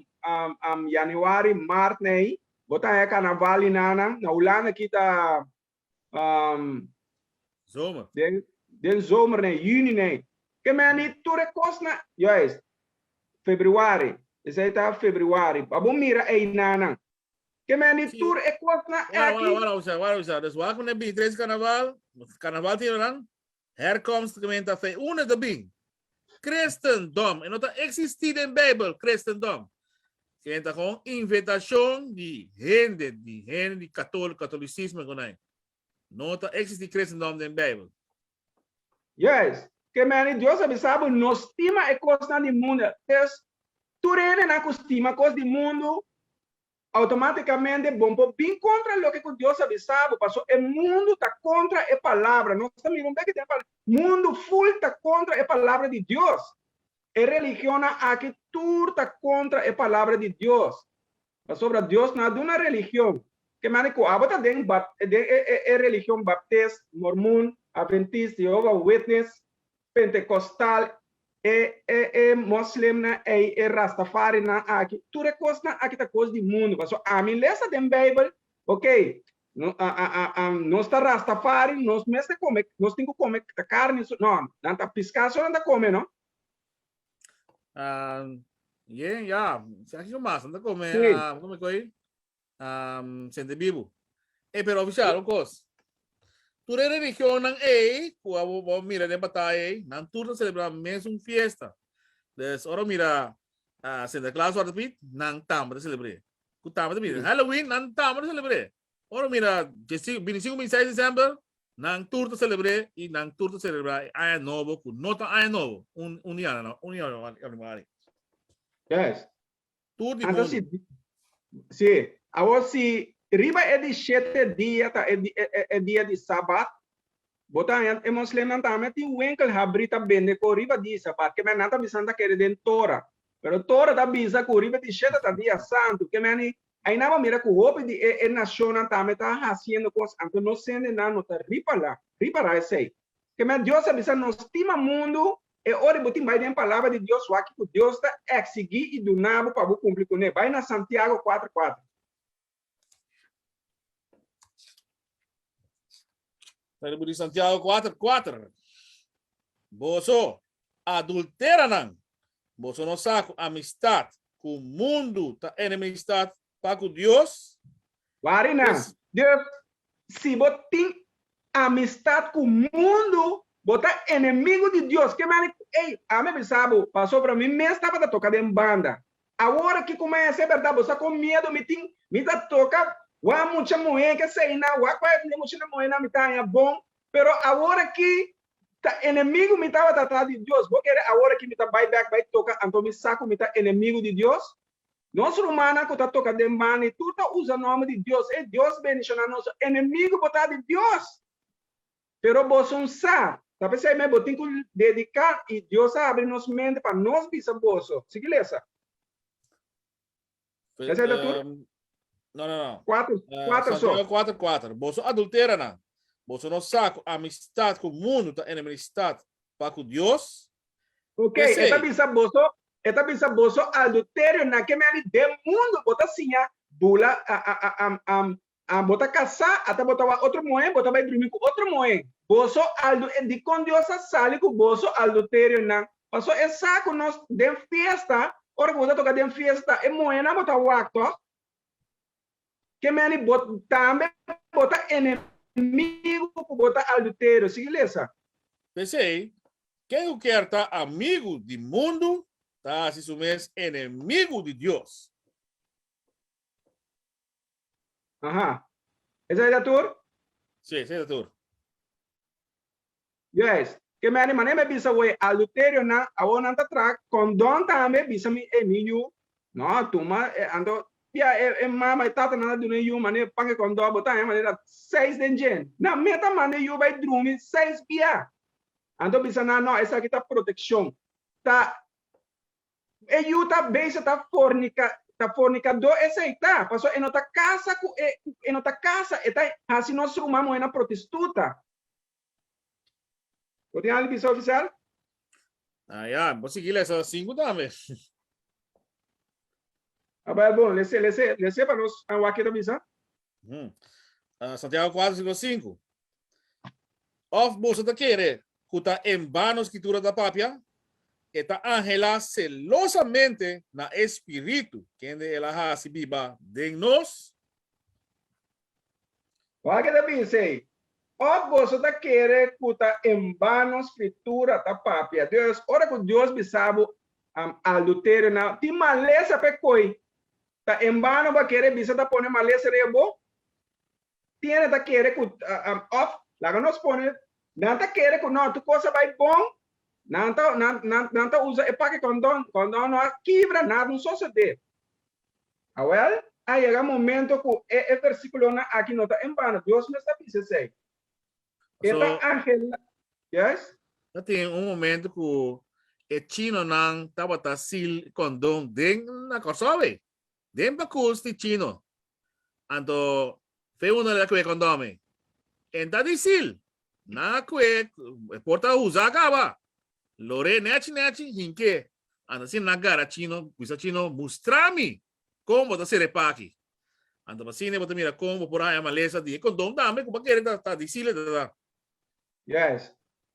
yanüari, mart nei, bo ta haña karnaval di nan. Na Hulanda aki ta Zomer. Den, den zomer nee, juni nee. Ke men di tur e kosnan, juist, februari, esei ta februari, pa bo mira einanan. Ke men di tur e kosnan Wara, aki. wara, wara, wara, wara, wara. Dus wak meneer bin tres carnaval, carnaval tin nan, herkomst gemeente fe une de bin. Christendom, en no ta existi den Bijbel, Christendom. Kenta gewoon inventacion di hende, di hende di katholic, catolicisme konai. No ta existi Christendom den Bijbel. Juist. Ke meni Dios a bisa bo no stima e kosnan di mundu. Dus tur hendenan ku stima kos di mundu. Automáticamente bo por bin kontra loke ku Dios a bisa bo, paso e mundu ta kontra e palabra. Nos ta mira un bek den palabra. Mundu full ta kontra e palabra di Dios. E religionnan aki tur ta kontra e palabra di Dios. Pasobra Dios no a duna religion. Ke manera ku abo ta den den e religion Baptist, Mormon, Adventist, Jehovah Witness, Pentecostal, e e e moslimnan ei, e Rastafarinan aki, tur e kosnan aki ta kos di mundu. Pasobra ami lesa den Beibel, ok, no a a a nos ta Rastafari, nos mester kome, nos tin ku kome karni, no, nan ta piská so nan ta kome, no? Yeah, ya. Sa kiko mas? Nan ta kome, Sí. ah, kome koi? Um, sente bibu. Eh, pero oficial, un kos. Tur e religionnan ei, ku abo bo mira den bataya ei, nan tur ta celebra mesun fiesta. Dus ora mira ah, Sinterklaas Zwarte Piet, nan tambe ta celebr'é. Ku tambe ta mira. Halloween, nan tambe ta celebr'é. Ora mira 25, 26 december, nan tur ta celebr'é i nan tur ta celebra e aña nobo ku no ta aña nobo. Un un dia no, un dia januari. Yes. Tur di Anto mundu. si si awor si riba e di shete dia ta e e e e dia di sabat, bo ta haña e moslimnan tambe tin winkel habrí ta bende ko riba di sabat. Ke men nan ta bisa nan ta kere den Tora. Pero Tora ta bisa ku riba di shete ta dia santu. Ke men Einan bo mira ku hopi di e e nashonnan tambe ta hasiendo kos, anto nos hendenan no ta ripará, ripará esei. Kemey Dios a bisa nos stima mundu, e ora bo tin bai den Palabra di Dios wak ku Dios ta eksigí i duna bo pa bo kumpli kuné. Bai na Santiago kuater kuater. Ta riba di Santiago kuater kuater. Boso, adulteranan, boso no sa ku amistat ku mundu ta enemistat pa ku Dios? Wari nan, Dios, si bo tin amistat ku mundu, bo ta enemigu di Dios. Ke manera ku, ey, ami a bisa bo, pasobra mi mes tabata toka den banda. Awor aki ku mi a hasi e bèrdat, bo sa kon miedu mi tin? Mi ta toka wak mucha muhé ke eseinan, wak kua e muchanan muhénan mi ta haña bon, pero awor aki ta enemigu mi tabata ta di Dios. Bo kere awor aki mi ta bai bèk bai toka, anto mi sa ku mi ta enemigu di Dios? Nos rumannan ku ta toka den banda i tur ta usa nòmber di Dios. E Dios bendishoná nos. Enemigu bo ta di Dios. Pero boso un sa. Ta p'esei mes bo tin ku dediká i Dios a habri nos mente pa nos bisa boso. Sigui lesa. Esei ta tur? No, no, no. Kuater, kuater so. Santiago kuater, kuater. Boso adulteranan, boso no sa ku amistat ku mundu ta enemistat pa ku Dios? Ok, e ta bisa boso, e ta bisa boso adulterio na ke meni den mundu bo ta siña bula a a a a a a bo ta kasá ata bo ta wak otro muhé bo ta bai drumi ku otro muhé. Boso aldu e dikon Dios a sali ku boso adulterionan? Paso e sa ku nos den fiesta, ora ku bo ta toka den fiesta e muhénan bo ta wak tòg? Ke meni bo tambe bo ta enemigu ku bo ta adulterio. Sigui lesa. P'esei, ken ku kier ta amigu di mundu ta hasi su mes enemigu di Dios. Aha. Esei ta tur? Sí, esei ta tur. Juist. Ke meni manera mi a bisa wei adulterionan awor nan ta traha kondon tambe bisa mi e mi yu no tuma e anto bia e e mama e tatanan ta duna e yu manera pan e kondon bo ta haña manera seis den djen nan meta manda e yu bai drumi seis bia anto bisa nan no esaki ta protekshon ta E yu ta bezig ta fornica, ta fornicadó esei ta, pasobra e no ta casa cu e, e no ta casa, e ta haci nos ruman muhernan protistuta. Bo tin algo di bisa, oficial? Ah, ya, bo sigui lesa sinku tambe. Ah, bai bon, lese, lese, lese pa nos a wak ke ta bisa. Ah, Santiago 4, versículo 5. Of boso ta kere ku ta en bano Skritura ta papia? E ta anhelá selosamente na e Spiritu, kende el a hasi biba den nos. Wak ke ta bisa ei? Of boso ta kere ku ta en bano Skritura ta papia? Dus, ora ku Dios bisa bo adulterio na, tin malesa p'e koi. Ta en bano bo a kere bisa ta pone malesa riba bo? Tiene ta kere ku of laga nos pone nan ta kere ku no tur kos a bai bon nan ta nan nan nan ta usa e pake kondon kondon no a kibra nada no sosode awel. A yega momento ku e e versíkulonan aki no ta en bano. Dios mes ta bisa esei. E ta anhelá. Yes? Ta tin un momento ku e chinonan tabata sil kondon den na Kòrsou ei. Den pakus di chino. Anto fe uno a kue kondon ei. En ta di sil. Nan a kue, e por ta usa kaba. Lor'é nèchi nèchi, hink'é. Anto asina nan a gara chino, bisa chino, Mustra mi kon bo ta sera e paki. Anto asina bo ta mira kon bo por haña malesa di e kondon tambe ku bo a kere ta di sil e ta ta. Yes.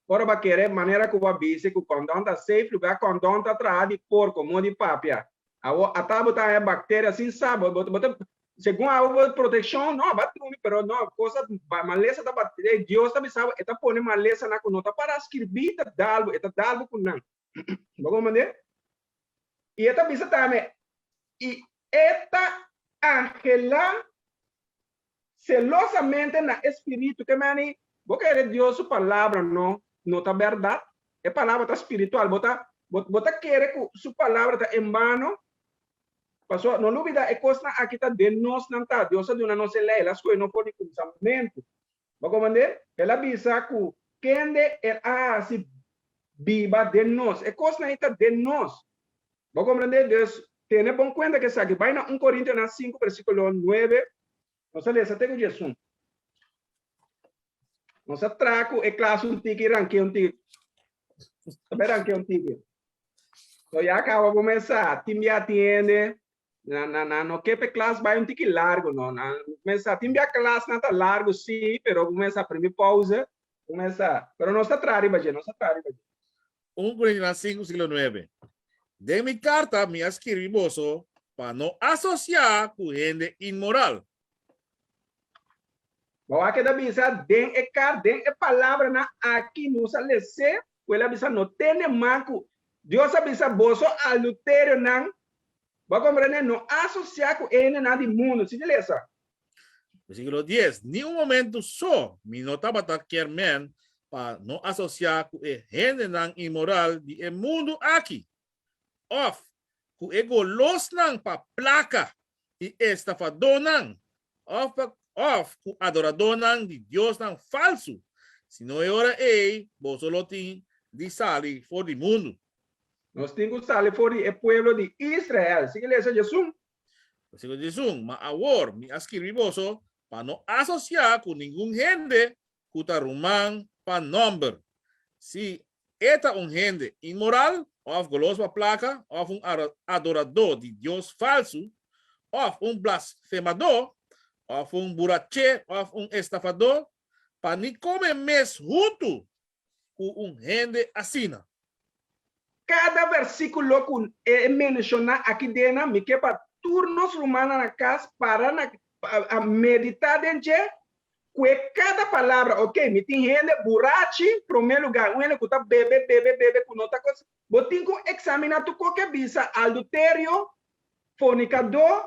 Ora bo a kere manera ku bo a bisa ku kondon ta safe lugar kondon ta traha di porko mo di papia. Awor ata bo ta haña bakteria sin sa bo bo ta segun abo bo protekshon no bo a drumi pero no kosa malesa ta bati Dios ta bisa bo e ta pone malesanan ku no ta para skirbi ta dal bo e ta dal bo ku nan. Bo comprende? I e ta bisa tambe, I e ta anhelá celosamente na e spiritu. Ke meni, bo kere Dios su palabra no no ta bèrdat? E palabra ta spiritual. Bo ta bo ta kere ku su palabra ta en bano? Pasobra no lubidá e kosnan aki ta den nos nan ta. Dios a duna nos e lei, el a skohe nos for di kuminsamentu. Bo comprende? El a bisa ku kende el a hasi biba den nos. E kosnan ei ta den nos. Bo comprende? Dus, tene bon kuenta ku esaki. Bai na un Korintionan sinku versíkulo nuebe. Nos a lesa te ku diesun. Nos a traha ku e klas un tiki ranke un tiki. Ta bai ranke un tiki. So ya kaba bo mesa. Tin bia tin hende. Na na na no ke p'e klas bai un tiki largu no. Na mesa tin bia klasnan ta largu si, pero bo mesa primi pauze. Bo mesa, pero nos ta traha riba dje, nos ta traha riba dje. Un Korintianan sinku versíkulo nuebe, Den mi karta mi a skirbi boso pa no asosiá ku hende inmoral. Bo a keda bisa den e kar, den e palabranan aki nos a les'é, ku el a bisa no tene man ku Dios a bisa boso adulterionan Bo a komprendé? No asosiá ku e hendenan di mundu. Sigui lesa. Versíkulo dies, Ni un momentu so mi no tabata kier men pa no asosiá ku e hendenan inmoral di e mundu aki, òf ku e golosnan pa plaka i estafadónan, òf pa òf ku adoradónan di diosnan falsu, sino e ora ei boso lo tin di sali for di mundu. Nos tin ku sali for di e pueblo di Israel. Sigui lesa Djesun. Versíkulo 11, Ma awor mi a skirbi boso pa no asosiá ku ningun hende ku ta ruman pa nòmber, si e ta un hende inmoral, òf golos pa plaka, òf un adoradó di dios falsu, òf un blasfemadó, òf un buraché òf un estafadó, pa ni kome mes huntu ku un hende asina. Kada versíkulo ku e menshoná aki dena, mi ke pa tur nos rumannan na kas para na a meditá den dje, ku e kada palabra, oke, mi tin hende burachi, promé lugá, un hende ku ta bebe, bebe, bebe, ku no ta kos, bo tin ku eksaminá tur koke bisa, alduterio, fornikadó,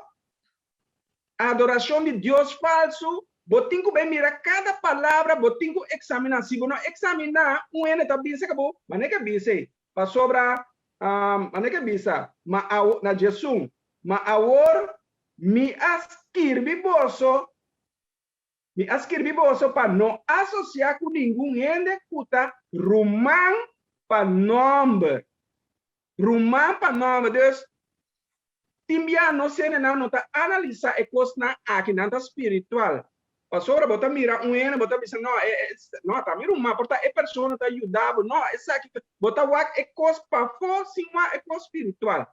Adorashon di dios falsu, bo tin ku bai mira kada palabra, bo tin ku eksaminá. Si bo no eksaminá, un hende ta bisa ku bo, manera ke bisa ei, pasobra, manera ke bisa, ma awo, na djesun, ma awor mi a skirbi boso, mi a skirbi boso pa no asosiá ku ningun hende ku ta ruman pa nòmber. Ruman pa nòmber. Dus, tin bia nos hendenan no ta analisá e kosnan aki, nan ta spiritual. Pasobra bo ta mira un hende, bo ta bisa, no, e, e, no, ta mi ruman, por ta e persona ta yuda bo. No, esaki, bo ta wak e kos pafó sin wak e kos spiritual.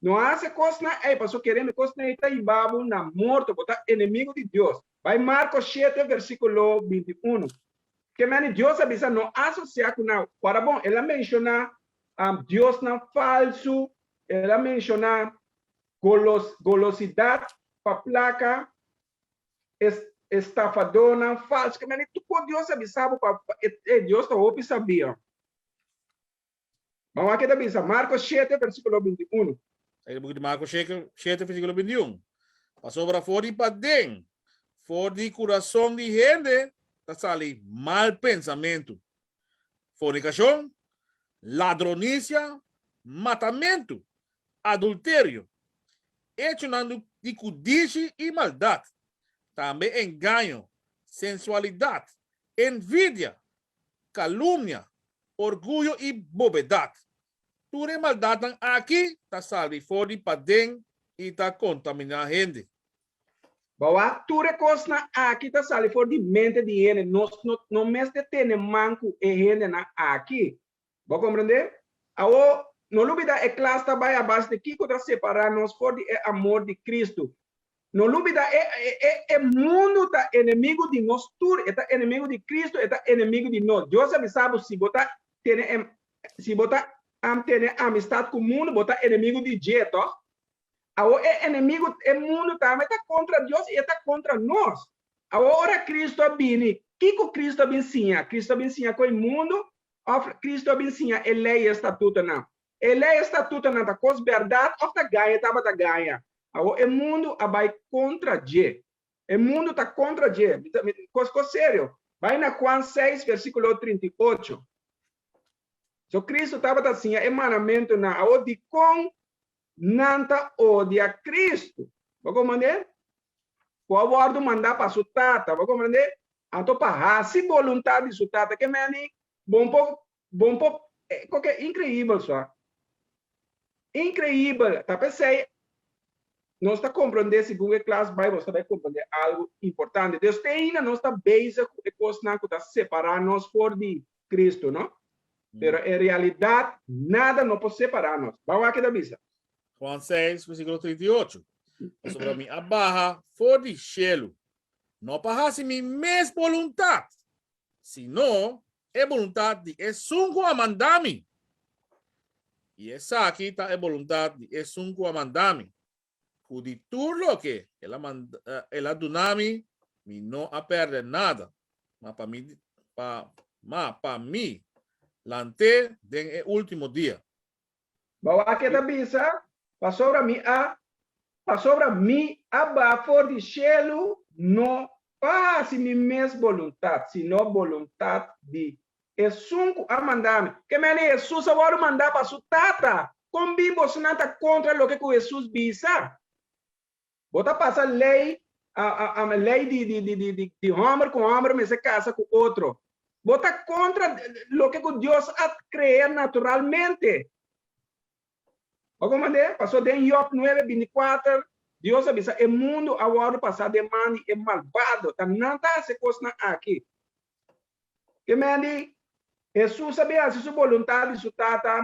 No hasi e kosnan ei, pasobra kere mi kosnan ei ta hiba bo na morto, bo ta enemigo di Dios. Bai Marko shete, versíkulo 21. Ke meni Dios a bisa no asosiá ku nan. Ora bon, el a menshoná diosnan falsu, el a menshoná golos, golosidat pa plaka, es, estafadónan falsu. Ke meni tur kos Dios a bisa bo pa, pa e, e Dios ta hopi sabia. Ban wak ke ta bisa Marko shete, versíkulo 21. E buki di Marko shete, versíkulo 21. Pasobra for di paden, for di kurason di hende ta sali mal pensamentu, fornikashon, ladronisia, matamentu, adulterio. Echonan di kudishi i maldat, tambe engaño, sensualidat, envidia, kalumnia, orguyo i bobedat. Tur e maldatnan aki ta sali for di paden i ta kontaminá hende. Bawá, tur e kosnan aki ta sali for di mente di hende. Nos no no mester tene man ku e hendenan aki. Bo komprendé? Awor, no lubidá e klas ta bai a base di kiko ta separá nos for di e amor di Kristu. No lubidá e e e mundu ta enemigu di nos tur, e ta enemigu di Kristu, e ta enemigu di nos. Dios a bisa bo si bo ta tene e si bo ta tene amistat ku mundu, bo ta enemigu di dje, tòg? Awor e enemigu, e mundu tambe ta kontra Dios i e ta kontra nos. Awor ora Kristu a bini, kiko Kristu a bin siña? Kristu a bin siña ku e mundu òf Kristu a bin siña e lei i e statutonan? E lei i e statutonan ta kos bèrdat òf ta gaña tabata gaña? Awor e mundu a bai kontra dje. E mundu ta kontra dje. Mi ta, mi, kos, kos serio. Bai na Juan seis, versíkulo 38. So Kristu tabata siña e mandamentunan. Awor dikon nan ta odia Kristu? Bo komprendé? Ku a wòrdu mandá pa su Tata. Bo komprendé? Anto pa hasi boluntat di su Tata. Ke meni bon por, bon por, koke inkreibel sua. Inkreibel. Ta p'esei nos ta komprendé segun e klas bai bo ta bai komprendé algu importante. Dus te ainda nos ta bezig ku e kosnan ku ta separá nos for di Kristu, no? Pero en realidat nada no por separá nos. Ban wak ke ta bisa. Juan 6, versíkulo 38. Pasobra mi a baha for di shelu, no pa hasi mi mes boluntat, sino e boluntat di esun ku a manda mi. I esaki ta e boluntat di esun ku a manda mi, ku di tur loke el a manda, el a duna mi, mi no a pèrdè nada, ma pa mi, pa, ma pa mi lant'é den e último dia. Bo a keda bisa, Pasobra mi a, pasobra mi a ba for di shelu no pa hasi mi mes boluntat, sino boluntat di Esun ku a manda mi. Ke mene Hesus a wòrdu mandá pa su Tata. Kon bin bosonan ta kontra loke ku Hesus bisa? Bo ta pasa lei, lei di, di, di, di, di, di hòmber ku hòmber mester kasa ku otro. Bo ta kontra loke ku Dios a krea naturalmente. Bo komprendé? Paso den Job nuebe binti kuater, Dios a bisa e mundu a wòrdu pasá den man di e malbado. Ta nan ta hasi e kosnan aki. Ke men di, Hesus a bin hasi su boluntat di su Tata,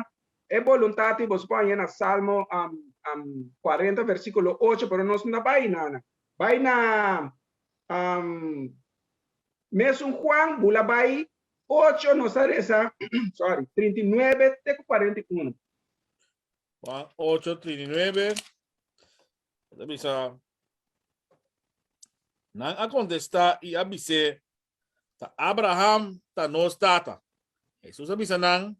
e boluntat ei boso por haña na Salmo 40 versíkulo 8, pero nos no ta bai na bai na mesun Juan bula bai 8 nos a resa sorry 39 te ku 41. Juan 8, 39. Ta bisa, Nan a kontestá i a bis'é, Ta Abraham ta nos tata. Hesus a bisa nan,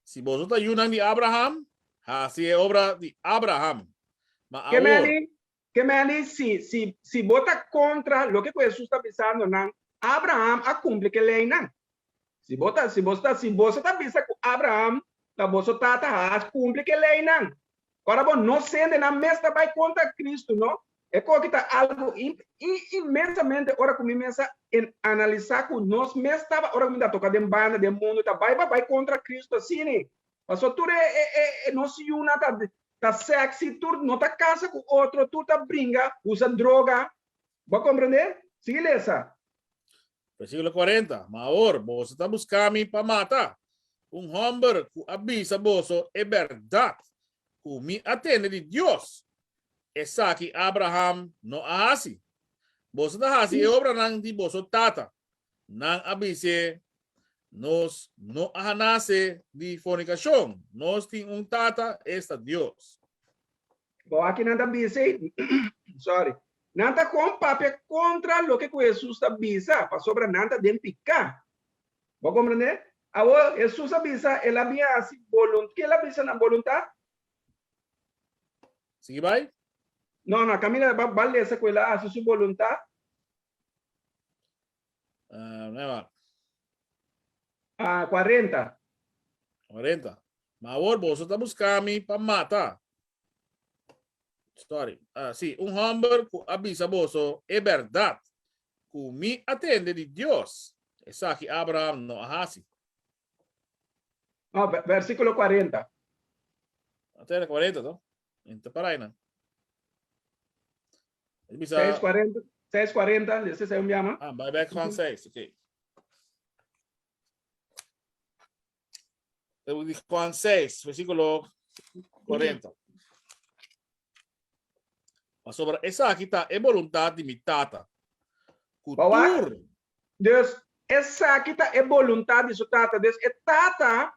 Si boso ta yunan di Abraham, hasi e obra di Abraham. Ma Ke awor. meni, ke meni si, si, si bo ta kontra loke ku Hesus ta bisando nan, Abraham a kumpli ke leinan. Si bo ta, si bo ta, si boso ta bisa ku Abraham ta boso tata, has kumpli ke leinan. Ora bo no sende nan mes ta bai kontra Kristu, no? E koki ta algu inmensamente ora ku mi mes a analisá ku nos mes taba ora ku mi ta toka den banda den mundu ta bai pa bai kontra Kristu asina. Pasobra tur e nos yunan ta ta sexy, tur no ta kasa ku otro, tur ta bringa, usa droga. Bo a komprendé? Sigui lesa. Versíkulo 40, Ma awor boso ta buska mi pa mata, un hòmber ku a bisa boso e bèrdat ku mi a tende di Dios. Esaki Abraham no a hasi. Boso ta hasi e obranan di boso tata. Nan a bis'é, Nos no a nase di fornikashon, nos tin un tata, esta Dios. Bo aki nan ta bisa, sorry, nan ta kon papia kontra loke ku Hesus ta bisa, pasobra nan ta den piká. Bo komprendé? Awor, Hesus a bisa, el a bin hasi boluntat. Ke el a bisa na boluntat? Sigui bai? No, no, kaminda ba, ba lesa ku el a hasi su boluntat. Uh, nee, maar. Ah, 40. 40. Ma awor boso ta buska mi pa mata. Sorry. Ah, sí, un hòmber ku a bisa boso e bèrdat ku mi a tende di Dios. Esaki Abraham no a hasi. No, versíkulo 40. A tende 40, to? Inta para aí, nan. Bisa 6:40, 6:40, ese se llama. Ah, bai back van 6, oké. Juan 6, versíkulo 40. Pasobra esaki ta e boluntat di mi Tata, ku tur. Dus, esaki ta e boluntat di su Tata. Dus, e Tata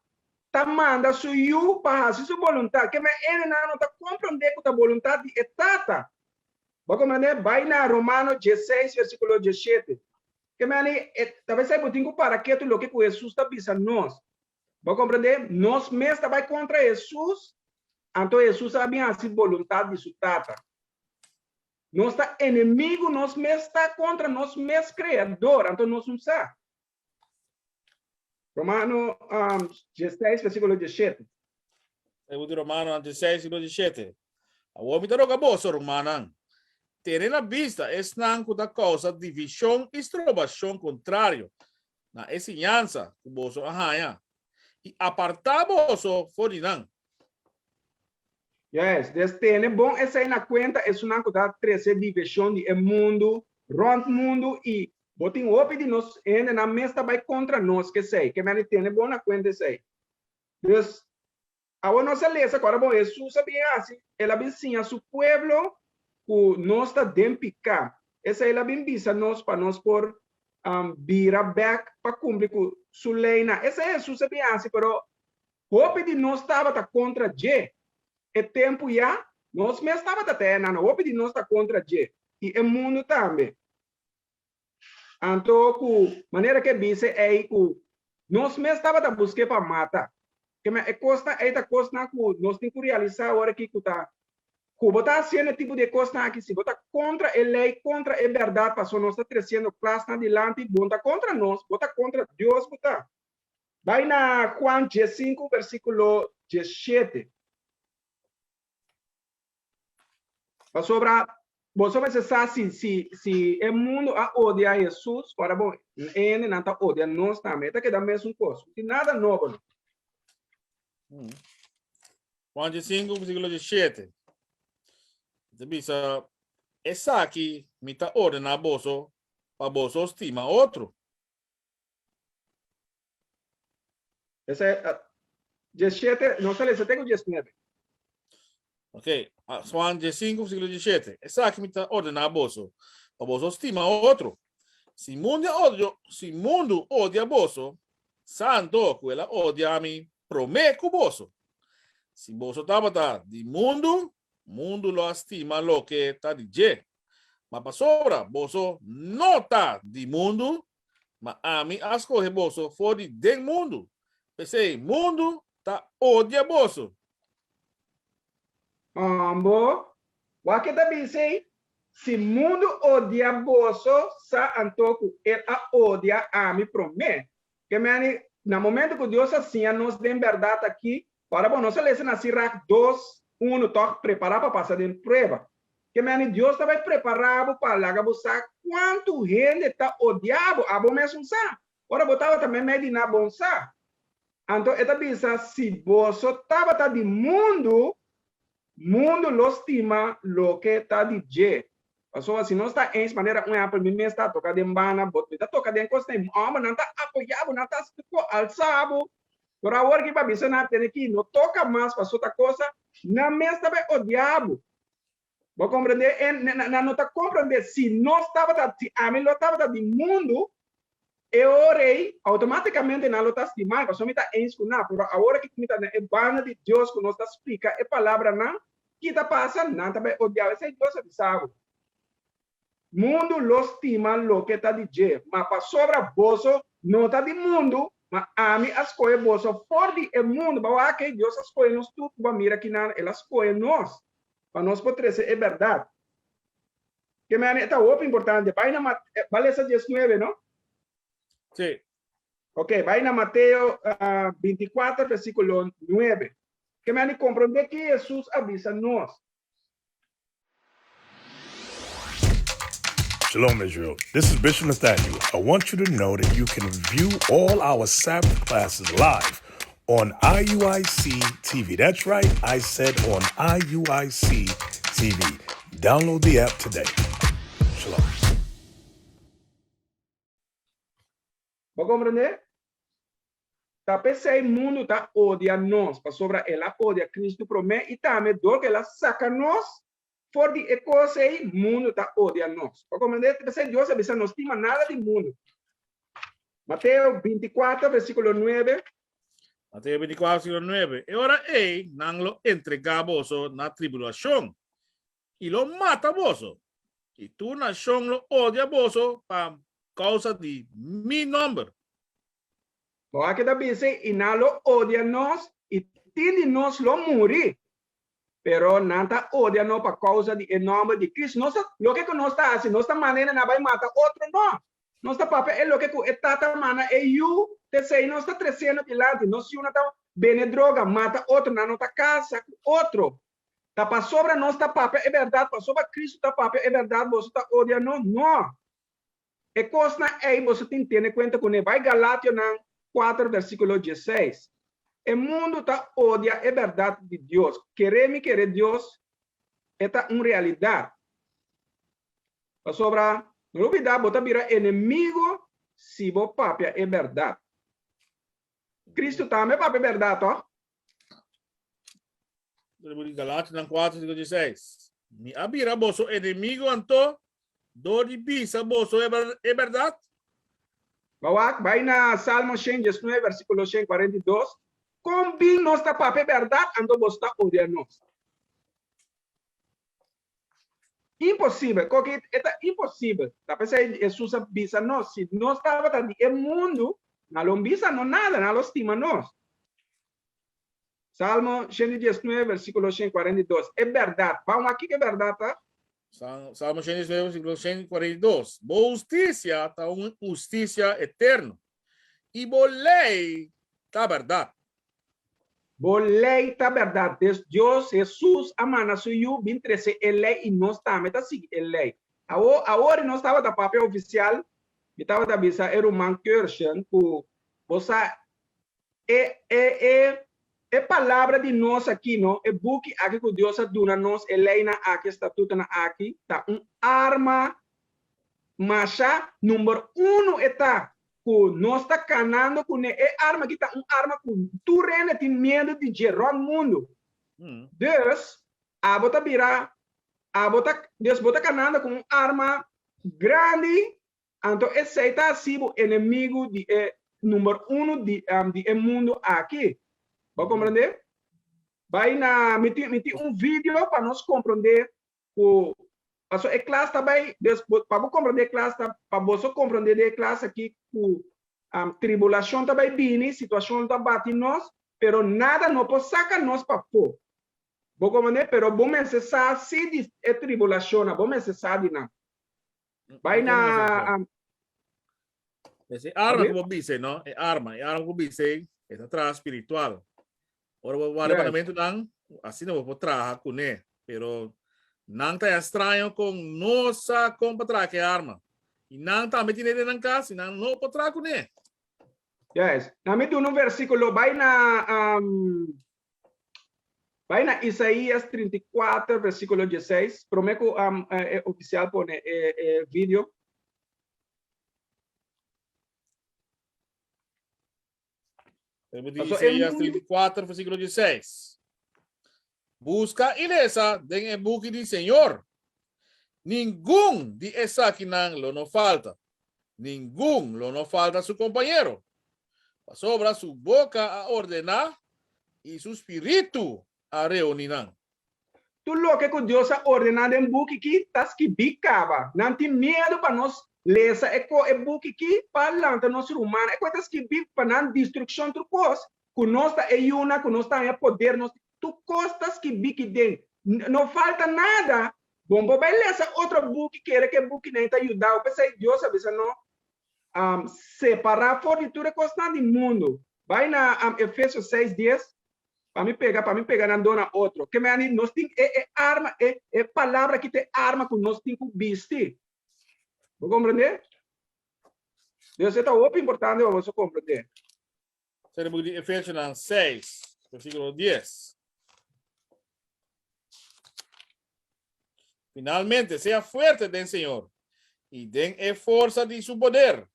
ta manda su Yu pa hasi su boluntat. Ke men hendenan no ta komprondé ku ta boluntat di e Tata. Bo a komprondé? Bai na Romano diesseis, versíkulo diesshete. Ke men e ta besei bo tin ku para ketu loke ku Hesus ta bisa nos. Bo a komprendé? Nos mes ta bai kontra Hesus, anto Hesus a bin hasi boluntat di su Tata. Nos ta enemigu, nos mes ta kontra nos mes Kreador, anto nos no sa. Romano diesseis, versíkulo diesshete. E buki Romanonan diesseis, versíkulo diesshete. Awor mi ta roga boso, rumannan, tene na bista esnan ku ta kousa divishon i strobashon kontrario na e siñansa ku boso a haña, i apartá boso for di nan. Yes, des tene bon esei na kuenta, esunnan ku ta trese divishon di e mundu, rònt mundu, i bo tin hopi di nos hendenan mes ta bai kontra nos k'esei, ke mende tene bon na kuenta esei. Dus, Awor nos a lesa ku ora bon Hesus a bin hasi, el a bin siña su pueblo ku nos ta den piká. Esei el a bin bisa nos pa nos por bira bèk pa kumpli ku su leinan. Esei Hesus a bin hasi, pero hopi di nos tabata kontra dje. E tempu ya, nos mes tabata ta e nan, hopi di nos ta kontra dje, i e mundu tambe. Anto ku manera ke bisa ei ku nos mes tabata busk'é pa mata. Kema e kosnan ei ta kosnan ku nos tin ku realisá ora ki ku ta ku bo ta hasiendo e tipo di e kosnan aki si bo ta kontra e lei, kontra e bèrdat pasobra nos ta tresiendo klasnan dilanti, bo no ta kontra nos, bo ta kontra Dios bo ta. Bai na Juan diesinku versíkulo diesshete. Pasobra boso mester sa si si si e mundu a odia Hesus, ora bo e hendenan ta odia nos tambe. E ta keda mesun kos. No tin nada nobo no. Juan 5, versículo 17. Ta bisa, esaki mi ta ordená boso pa boso stima otro. Ese, uh, 17, no sale, tengo 19. Ok, ah, Juan 15, versículo 17. Esaki mi ta ordená boso, pa boso stima otro. Si mundu odio, si mundu odia boso, santo ku el a odia mi promé ku boso. Si boso tabata di mundu, mundu lo a stima loke ta di dje. Ma pasobra boso no ta di mundu, ma ami a skohe boso for di den mundu. P'esei mundu ta odia boso. Ambo, wak e ta bisa ei, Si mundu odia boso, sa anto ku el a odia ami promé. Ke meni, na momento ku Dios a siña nos den bèrdat aki, ora bo nos a lesa na Sirach dos, unu, tòg prepará pa pasa den prueba. Ke meni Dios ta bai prepará bo pa laga bo sa kuantu hende ta odia bo, abo mesun sa. Ora bo tabata meimei di nan bon sa. Anto e ta bisa, Si boso tabata di mundu, mundu lo stima loke ta di dje. Pasobra si nos ta eens, manera un ehèmpel, mi mes ta toka den banda, bo mi ta toka den kos den hòmber, nan ta apoyá bo, nan ta alsá bo. Pero awor ki pa bisa nan tene ki no toka mas pasobra ta kosa, nan mes ta bai odia bo. Bo komprendé? E nan no ta komprendé. Si nos tabata, si ami lo tabata di mundu, e ora ei outomátikamente nan lo ta stima mi, pasobra mi ta eens ku nan. Pero awor aki ku mi ta na e banda di Dios ku nos ta splika e palabranan, ki ta pasa? Nan ta bai odiá. Esei Dios a bisa bo. Mundu lo stima loke ta di dje, ma pasobra boso no ta di mundu, ma ami a skohe boso for di e mundu. Bo wak ei, Dios a skohe nos tur ku bo a mira kinan, El a skohe nos pa nos por trese e bèrdat. Ke mene e ta hopi importante. Bai na Bai lesa diesnuebe, no? Sí. Ok, bai na Mateo binti-kuater versíkulo nuebe. Ke mene komprondé ki Hesus a bisa nos. Shalom, Israel. This is Bishop Nathaniel. I want you to know that you can view all our Sabbath classes live on IUIC TV. That's right, I said on IUIC TV. Download the app today. Shalom. Bo komprendé? Ta p'esei mundu ta odia nos, pasobra el a odia Kristu promé i tambe dor ku el a saka nos for di e kos ei, mundu ta odia nos. Bo komprendé? Ta p'esei Dios a bisa no stima nada di mundu. Mateo 24, versíkulo 9. Mateo 24, versíkulo 9. E ora ei nan lo entregá boso na tribulashon i lo mata boso, i tur nashon lo odia boso pa kousa di mi nòmber. Bo a keda bisa, i nan lo odia nos, i tin di nos lo muri. Pero nan ta odia nos pa kousa di e nòmber di Kristu. Nos ta, loke ku nos ta hasi, nos ta manda hende nan bai mata otro? No. Nos ta papia e loke ku e Tata manda e Yu, p'esei nos ta tresiendo dilanti. Nos yunan ta bende droga, mata otro, nan no ta kasa ku otro. Ta pasobra nos ta papia e bèrdat, pasobra Kristu ta papia e bèrdat, boso ta odia nos? No! E kosnan ei boso tin tene kuenta kuné. Bai Galationan kuater versíkulo diesseis. E mundu ta odia e bèrdat di Dios. Kere mi kere Dios, e ta un realidat. Pasobra, no lubidá, bo ta bira enemigo si bo papia e bèrdat. Kristu tambe papia e bèrdat, tòg? Galationan 4, versíkulo 16. Mi a bira boso enemigo anto dor di bisa boso e bèrdat? Bo wak bai na Salmo 119, versíkulo 142. Kon bin nos ta papia e bèrdat, anto boso ta odia nos? Imposibel. Koki e ta imposibel. Ta p'esei Hesus a bisa nos, si nos tabata di e mundu, nan lo bisa no nada, nan lo stima nos. Salmo 119, versíkulo 142. E bèrdat. Ban wak kiko e bèrdat ta? Salmo 119, versíkulo 142. Bo hustisia ta un hustisia eterno, i bo lei ta bèrdat. Bo lei ta bèrdat. Des Dios, Hesus, a manda su Yu bin trese e lei i nos tambe ta sigui e lei. Awor, awor nos tabata papia ofisial, mi tabata bisa e ruman Kirschen ku bo sa e, e, e, e palabra di nos aki, no, e buki aki ku Dios a duna nos, e leinan aki, e statutonan aki, ta un arma masha number uno e ta ku nos ta kanando kuné. E arma aki ta un arma ku tur hende tin miedu di dje rònt mundu. Dus, abo ta bira, abo ta, dus bo ta kanando ku un arma grandi, anto esei ta hasi bo enemigu di e number uno di di e mundu aki. Bo komprendé? Bai na, mi tin, mi tin un video pa nos komprendé ku paso e klas ta bai des pa bo komprende e klas ta pa boso komprende di e klas aki ku tribulashon ta bai bini situashon ta bati nos pero nada no por saka nos pafó bo komprende pero bo mester sa si di e tribulashonnan bo mester sa di nan bai na E arma ku bo bisa, no? E arma, e arma ku bo bisa e ta traha spiritual. Ora bo wak mandamentunan, asina bo por traha kuné. Pero nan ta extraño kon no sa kon pa traha ku e arma. I nan tambe tine den nan kas i nan no por traha kuné. Yes. Na mi duna un versíkulo, bai na um, bai na Isaías 34, versíkulo 16. Promé ku um, e ofisial pone e, e video. Paso Isaías 34, versículo 16. Busca y lesa den e buki di Señor. Ningun di esakinan lo no falta. Ningun lo no falta su compañero. Pasobra su boca a ordená y su spiritu a reuní nan. Tur loke ku Dios a ordená den buki ki ta skibí kaba. Nan tin miedu pa nos lesa e ko e buki ki pa lanta nos rumannan. E ko ta skibí pa nan destrukshon tur kos ku nos ta e yunan ku nos ta haña poder nos tur kos ta skibí ki den. No falta nada. Bon bo bai lesa otro buki kere ku e bukinan ta yuda bo. P'esei Dios a bisa no separá for di tur e kosnan di mundu. Bai na Efesios seis dies. Pa mi pega, pa mi pega nan dona otro. Ke meni nos tin e e arma, e e palabra ki ta e arma ku nos tin ku bisti. Bo komprendé? Dios e ta hopi importante pa boso komprendé. Seri boek di Efesionan 6, versíkulo 10. Finalmente, sea fuerte den Señor i den e forsa di su poder.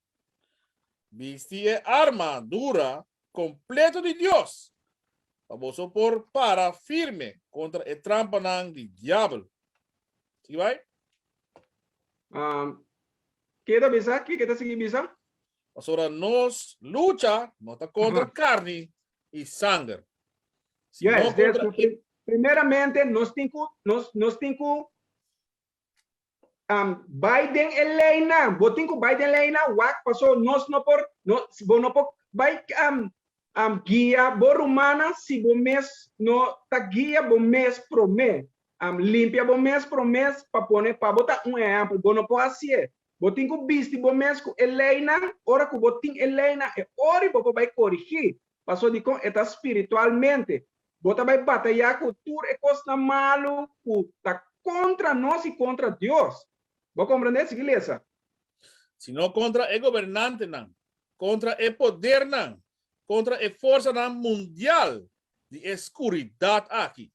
Bisti e arma dura kompleto di Dios, pa boso por para firme kontra e trampanan di diabel. Sigui bai. Um, ke ta bisa? Ke ta sigui bisa? Pasobra nos lucha no ta kontra karni i sanger, sino Yes, kontra des, primeramente nos tin ku nos nos tin ku um, bai den e leinan. Bo tin ku bai den leinan wak paso nos no por no bo no por bai um, um, guia bo rumannan si bo mes no ta guia bo mes promé. Um, limpia bo mes promé pa pone pa bo ta un ehèmpel. Bo no por hasié. Bo tin ku bisti bo mes ku e leinan. Ora ku bo tin e leinan e ori bo por bai korigí. Paso dikon e ta spiritualmente. Bo ta bai batayá ku tur e kosnan malu ku ta kontra nos i kontra Dios. Bo komprendé? Sigui lesa. Sino kontra e gobernantenan, kontra e podernan, kontra e forsanan mundial di e skuridat aki,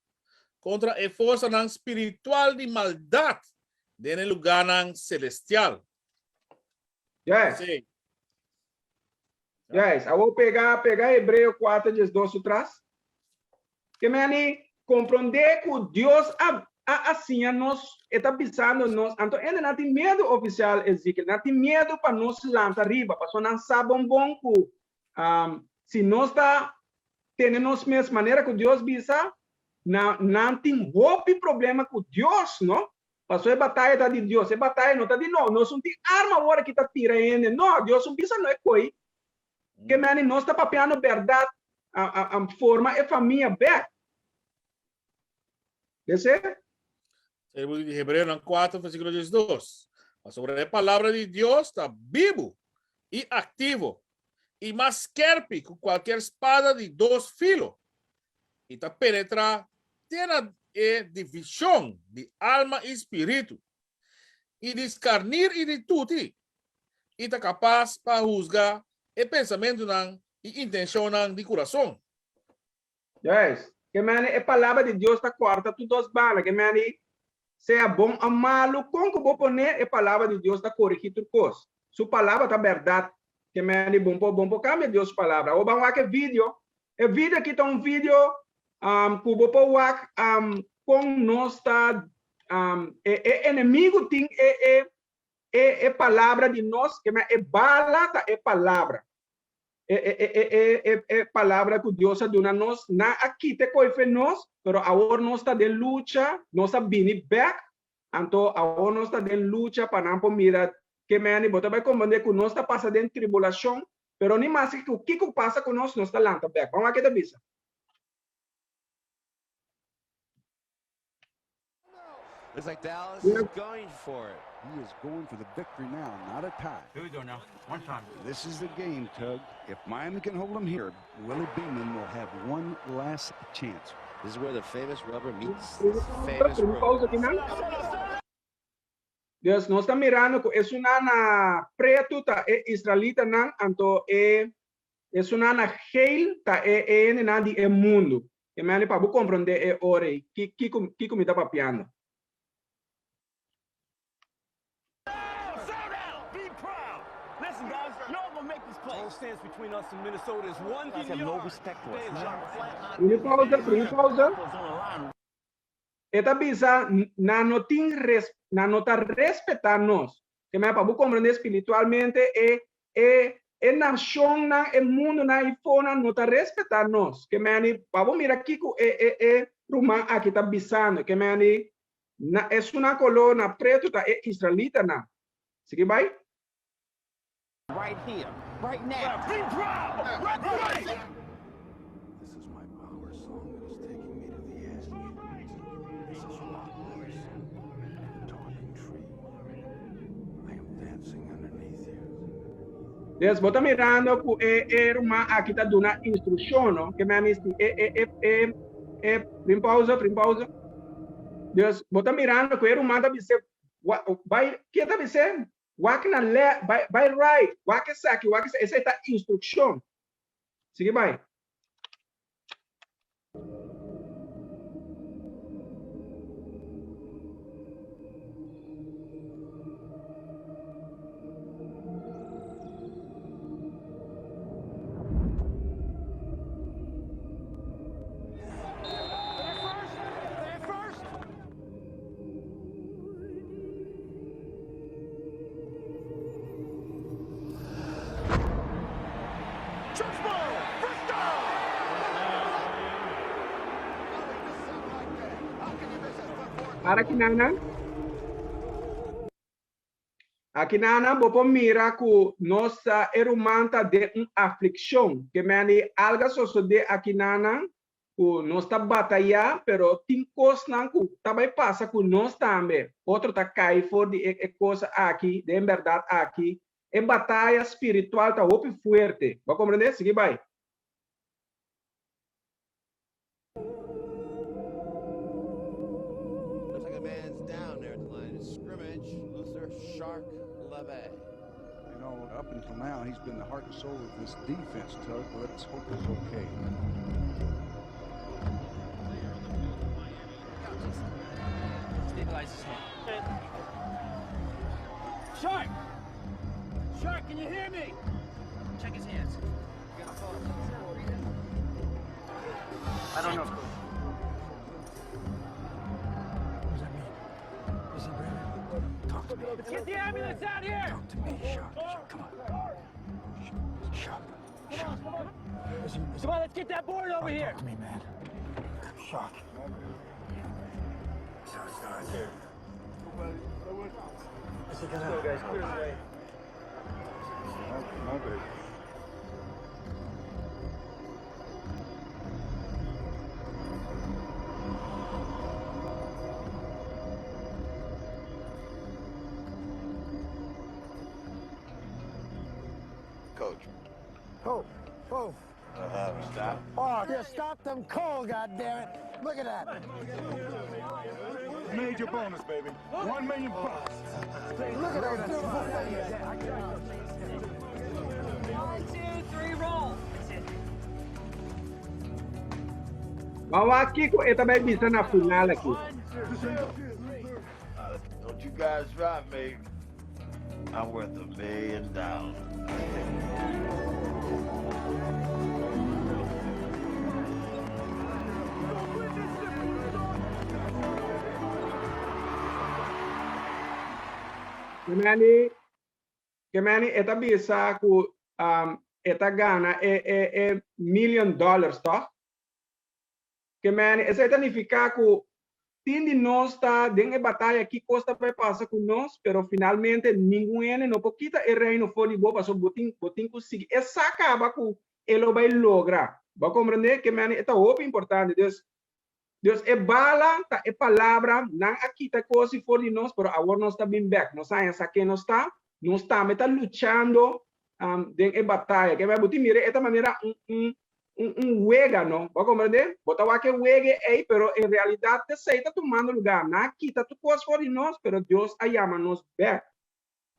kontra e forsanan spiritual di maldat den e lugánan selestial. Yes. Sí. Yes. Awor pega, pega Hebreo 4, 12 su tras. Ke meni komprondé ku Dios a, a, a siña nos, e ta bisando nos, anto ende nan tin miedu ofisial Ezekiel, nan tin miedu pa nos lanta riba, pasobra nan sa bon bon ku um, si nos ta tene nos mes manera ku Dios bisa, na, nan tin hopi problema ku Dios, no? Paso e bataya ta di Dios, e bataya no ta di no. Nos un tin arma awor aki ta tira hende. No, Dios un bisa no e koe. Ke meni nos ta papiando berdad, a, a, a forma e famia bek. Lese? E buki di Hebreonan 4, versíkulo 12. Pasobra e palabra di Dios ta bibu i aktivo i mas skerpi ku kualkier spada di dos filo i ta penetrá te na e divishon di alma i spiritu, i di skarnir i di tuti, i ta kapas pa husga e pensamentunan i intenshonnan di kurason. Juist. Ke meni e palabra di Dios ta kòrta tur dos banda. Ke meni sea bon òf malu, kon ku bo pon'é, e palabra di Dios ta korigí tur kos. Su palabra ta bèrdat. Ke meni bon por bon por kambia Dios su palabra. Awor ban wak e video. E video aki ta un video ku bo por wak kon nos ta e e enemigu tin e e e e palabra di nos, ke men e bala ta e palabra. E e e e e e e palabra ku Dios a duna nos, nan a kita e koi fe nos, pero awor nos ta den lucha, nos a bini bèk, anto awor nos ta den lucha pa nan por mira ke meni bo ta bai komprendé ku nos ta pasa den tribulashon, Pero ni maske ku kiko pasa ku nos, nos ta lanta bek. Ban wak ke ta bisa. Looks like Dallas is going for it. He is going for the victory now, not a tie. Here we go now. One time. This is the game, Tug. If Miami can hold them here, Willie Beamen will have one last chance. This is where the famous rubber meets the famous road. Dus nos ta mirando ku esunnan na pretu ta e israelitanan, anto e esunnan na geel ta e hendenan di e mundu. E mende pa bo komprondé e ora ei kiko kiko mi ta papiando. Primi pausa, primi pausa. E ta bisa, Nan no tin res, nan no ta respetá nos. Ke manera pa bo komprendé spiritualmente e e e nashonnan, e mundunan i fonan no ta respetá nos. Ke manera pa bo mira kiko e e e ruman aki ta bisando. Ke manera na esunnan koló na pretu ta e israelitanan. Sigui bai. Right here, right now. Be proud! Right! This is my power song that is taking me to the edge. This is Rock Voice, Talking Tree. I am dancing underneath you. Des bo ta mirando ku e e ruman aki ta duna instrukshon, no? Ke men misti e e e e e prin pausa, prin pausa. Des bo ta mirando ku e ruman ta bis'é, bai, ke ta bis'é? Wak na left, bai, bai right, wak esaki, wak esaki. Esei ta instrukshon. Sigui bai. Para kinana. Akinana bo por mira ku nos e ruman ta den un aflikshon. Ke meni algu a sosodé akinana ku nos ta batayá, pero tin kosnan ku ta bai pasa ku nos tambe. Otro ta kai for di e kos aki, den bèrdat aki. E bataya spiritual ta hopi fuerte. Bo a komprendé? Sigui bai. Looks like a man's down there at the line of scrimmage. Luther Shark Leve. You know, up until now, he's been the heart and soul of this defense, Tug. Let's hope he's okay. Stabilize his hand. Shark! Shark, can you hear me? Check his hands. I don't know, coach. What does that mean? Is he breathing? Talk to me. Let's get the ambulance out here! Talk to me, Shark. Shark, come on. Shark. Shark. Is he, is Come on, let's get that board over here! Talk to me, man. Shark. So it starts. Is he gonna... Go, guys, clear the way. Coach. Oh, oh. Stop. Oh, you stopped them cold, goddammit. Look at that. Major bonus, baby. $1 million. Look at those beautiful fingers. One, two, three, roll. That's it. Ban wak kiko e ta bai bisa na final aki. Don't you guys drop me. I'm worth $1 million. Kemeni, Kemeni e ta bisa ku um, e ta gana e, e, e million dollars, toch? Kemeni, esei ta nifiká ku tin di nos ta den e bataya ki kos ta bai pasa ku nos, pero finalmente ningun hende no por kita e reino for di bo pasobra bo tin bo tin ku sigui. E sa kaba ku e lo bai logra. Bo a komprendé? Kemeni, e ta hopi importante. Dus, Dus e bala ta e palabra, nan a kita kos di for di nos, pero awor nos ta bin bek. Nos haña sa ken nos ta, nos tambe ta luchando den e bataya. Ke bo tin mira e ta manera un un un un wega no, bo a komprende? Bo ta wak e wega ei, pero en realidat esei ta tumando lugar. Nan a kita tur kos for di nos, pero Dios a yama nos bek.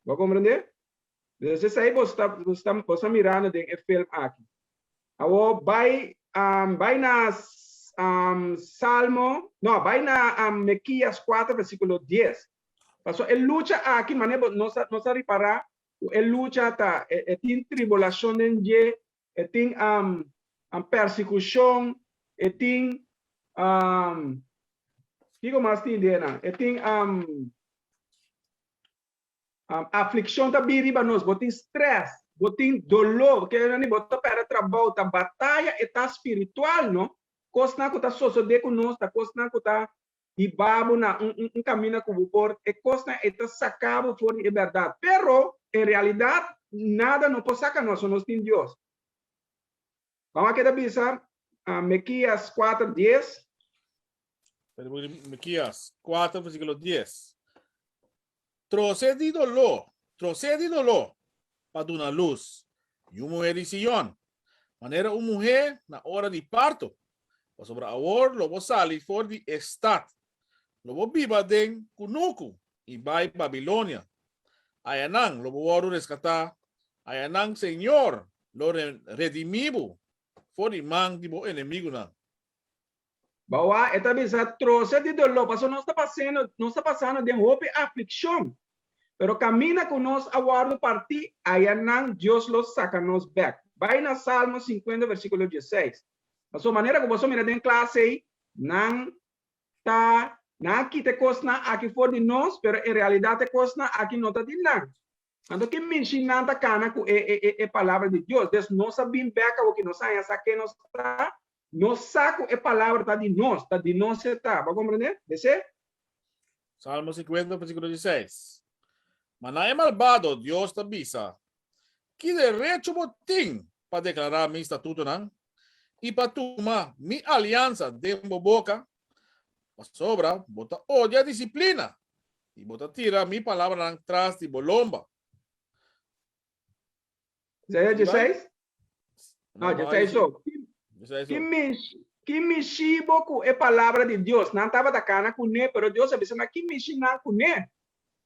Bo a komprende? Dus esei bo sta bo sta bo sta mirando den e film aki. Awor bai um, bai na um, Salmo, no, bai na um, Mekias 4 versíkulo 10. Paso e lucha aki, mane bo nos a, nos a ripará ku e lucha ta e, e tin tribulashon den dje, e tin um, um, persekushon, e tin um, kiko mas tin den nan? E tin um, Aflikshon ta bin riba nos, bo tin strès, bo tin doló, bo ta pèrdè trabou, ta bataya e ta spiritual, no? Kosnan ku ta sosodé ku nos ta kosnan ku ta hiba bo na un kaminda ku bo por, e kosnan ei ta saka bo for di e bèrdat. Pero, en realidat, nada no por saka nos, nos tin Dios. Ban wak e ta bisa, Mekias kuater dies. Miqueas 4, versículo 10. Trose di doló, trose di doló pa duna lus, yu muhé di Sion, manera un muhé na ora di parto, pasobra awor lo bo sali for di e stat, lo bo biba den kunuku i bai Babilonia. Ayanan lo bo wòrdu reskatá, ayanan Señor lo redimí bo for di man di bo enemigunan. Bawa, e ta bisa, trose di doló, pasobra nos ta pasendo, nos ta pasando den hopi aflikshon. Pero kaminda ku nos a wòrdu partí, ayanan Dios lo saka nos bèk. Bai na Salmo sinkuenta versíkulo dieseis. Pasobra manera ku boso mira den klas ei, nan ta, nan a kita e kosnan aki for di nos, pero en realidat e kosnan aki no ta di nan. Anto ki mishi nan ta kana ku e e e palabra di Dios? Des nos a bin bèk awor ki nos haña sa ken nos ta, nos sa ku e palabra ta di nos, ta di nos e ta. Bo a komprendé? Desé? Salmo 50, versíkulo 16. Ma na e malbado Dios ta bisa, Ki derecho bo tin pa deklará mi statutonan i pa tuma mi aliansa den bo boka? Pasobra bo ta odia disiplina i bo ta tira mi palabranan tras di bo lomba. Isaías 16? No, 16 so. Ki mishi bo ku e palabra di Dios? Nan tabata kana kuné, pero Dios a bisa nan ki mishi nan kuné.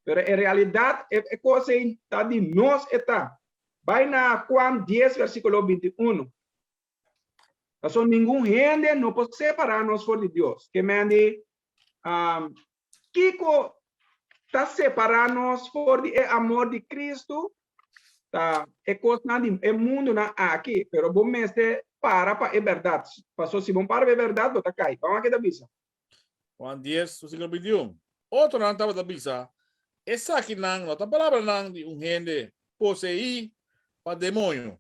Pero en realidat e kos ei ta di nos e ta. Bai na Juan 10 versíkulo 21. Pasobra ningun hende no por separá nos for di Dios. Ke men di, Kiko ta separá nos for di e amor di Kristu? Ta e kosnan di e mundunan aki, pero bo mester para pa e bèrdat. Pasobra si bo no para pa e bèrdat, bo ta kai. Ban wak e ta bisa. Juan 10, versíkulo 21. Otronan tabata bisa, Esakinan no ta palabranan di un hende poseí pa demoño.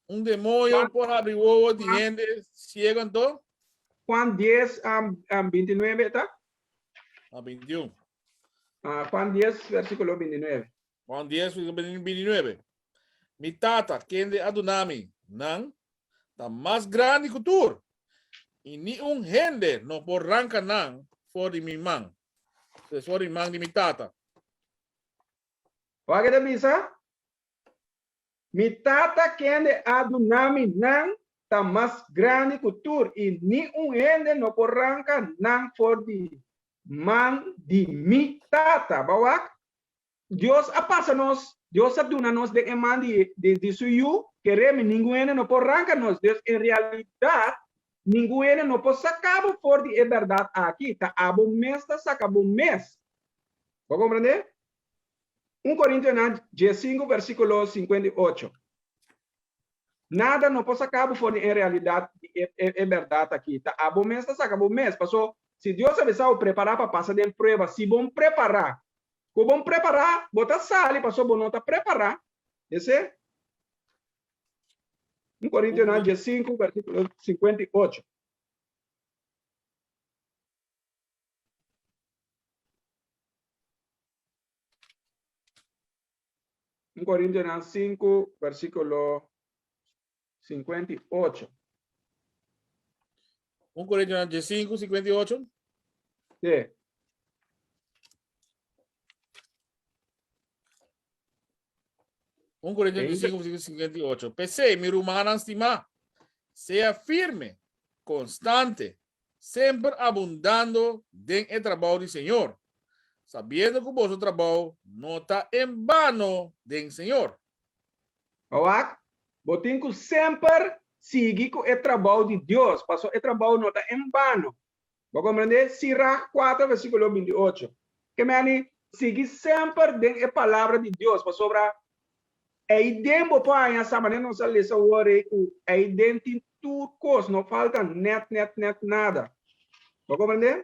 Un demoño por habri wowo di hende siego anto? Juan 10, 29 ta? Ah, 21. Ah, Juan 10, versículo 29. Juan 10, versículo 29. Mi tata, kende a duna mi nan, ta mas grandi ku tur, i ni un hende no por ranka nan for di mi man. Dus for di man di mi tata. Wak e ta bisa? Mi Tata kende a duna mi nan ta mas grandi ku tur i ni un hende no por ranka nan for di man di mi Tata. Bo wak? Dios a pasa nos, Dios a duna nos den e man di di su Yu, kere mi ningun hende no por ranka nos. Dios en realidat ningun hende no por saka bo for di e bèrdat aki, ta abo mes ta saka bo mes. Bo komprendé? 1 Korintionan 15 versíkulo 58. Nada no por saka bo for di e realidat di e, e, e bèrdat aki. Ta abo mes ta saka bo mes. Paso, si Dios a bisa bo prepará pa pasa den prueba, si bon prepará, ku bon prepará, bo ta sali paso bo no ta prepará. Esei? 1 Korintionan 15 versíkulo 58. 1 Korintionan 5, versíkulo 58. 1 Korintionan 5, 58. Sí. 1 Korintionan 5, versíkulo 58. P'esei, mi rumannan stimá, sea firme, konstante, semper abundando den e trabou di Señor, sabiendo ku boso trabou no ta en bano den Señor. Wak, bo tin ku semper sigui ku e trabou di Dios, pasobra e trabou no ta en bano. Bo komprendé? Sirach 4 versíkulo 28. Ke meni, sigui semper den e palabra di Dios, pasobra Ei den bo por haña sa manera nos a lesa awor ei ku ei den tin tur kos, no falta nèt nèt nèt nada. Bo komprendé?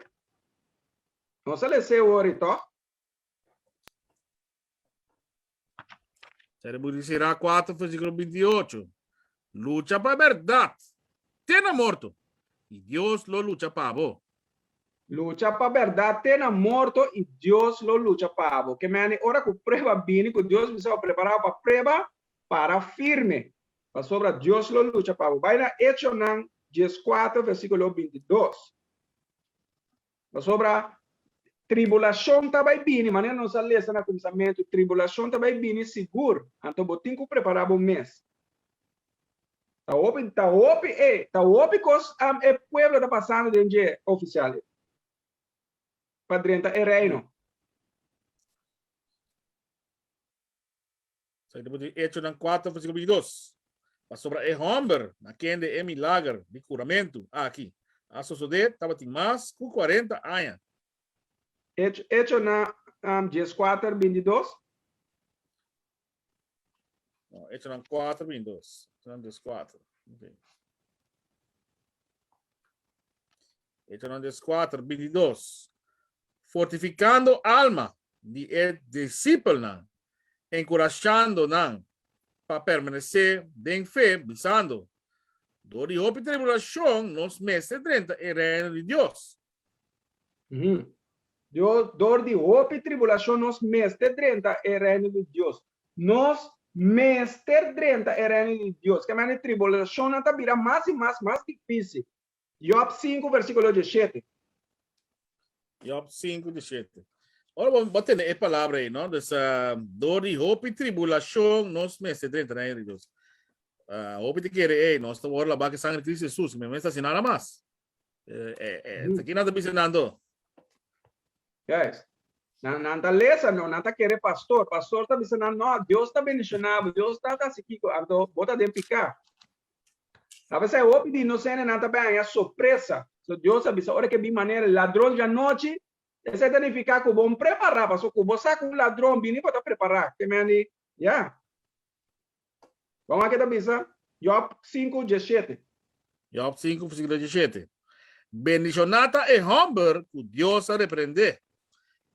Nos a lesa awor ei tòg? Seri buki di Sirá 4, versíkulo 28. Lucha pa bèrdat te na morto, i Dios lo lucha pa bo. Lucha pa bèrdat te na morto i Dios lo lucha pa bo. Ke meni ora ku prueba bini ku Dios bisa bo prepará pa prueba, para firme, pasobra Dios lo lucha pa bo. Bai na Echonan 14 versíkulo 22. Pasobra tribulashon ta bai bini, manera nos a lesa na kuminsamentu, tribulashon ta bai bini sigur, anto bo tin ku prepará bo mes. Ta hopi, ta hopi e, ta hopi kos um, e pueblo ta pasando den dje oficial pa drenta e reino. Esaki ta di Echonan 4, versíkulo 22. Pasobra e hòmber na kende e milager di kuramentu aki a sosodé tabatin mas ku kuarenta aña. Echonan 14, 22. No, Echonan 4, 22. Echonan 14. Okay. Echonan 14, 22. Fortificando alma di e disipelnan, enkurashando nan pa permanesé den fe, bisando, Dor di hopi tribulashon nos mester drenta e Reino di Dios. Dios, dor di hopi tribulashon nos mester drenta e Reino di Dios. Nos mester drenta e Reino di Dios. Ke manera tribulashonnan ta bira mas i mas mas difísil. Job 5 versíkulo 17. Job 5, 17. Ora bo, bo tene e palabra ei, no? Dus, uh, door di hopi tribulashon nos mester drenta na Reino di Dios. Uh, hopi te kere, ei, nos ta word labá ke sangre di Cristo Jesus, mi mester hasi nada mas. Eh, eh, eh, mm. Ki nan ta bisa nando? Yes. Nan, nan ta lesa, no, nan ta kere pastor. Pastor ta bisa nan, no, Dios ta bendicionabo, Dios ta hasi kiko, anto bo ta den piká. A pesar hopi di nos hende nan ta bai haña sorpresa. So Dios a bisa ora ke bin manera ladron djanochi, esei ta nifiká ku bo prepará, pasobra ku bo sa ku un ladron bini bo ta prepará. Ke men di, ya. Bon a ke ta bisa Job 5, 17. Job 5, versíkulo 17. Bendishoná ta e hòmber ku Dios a reprendé.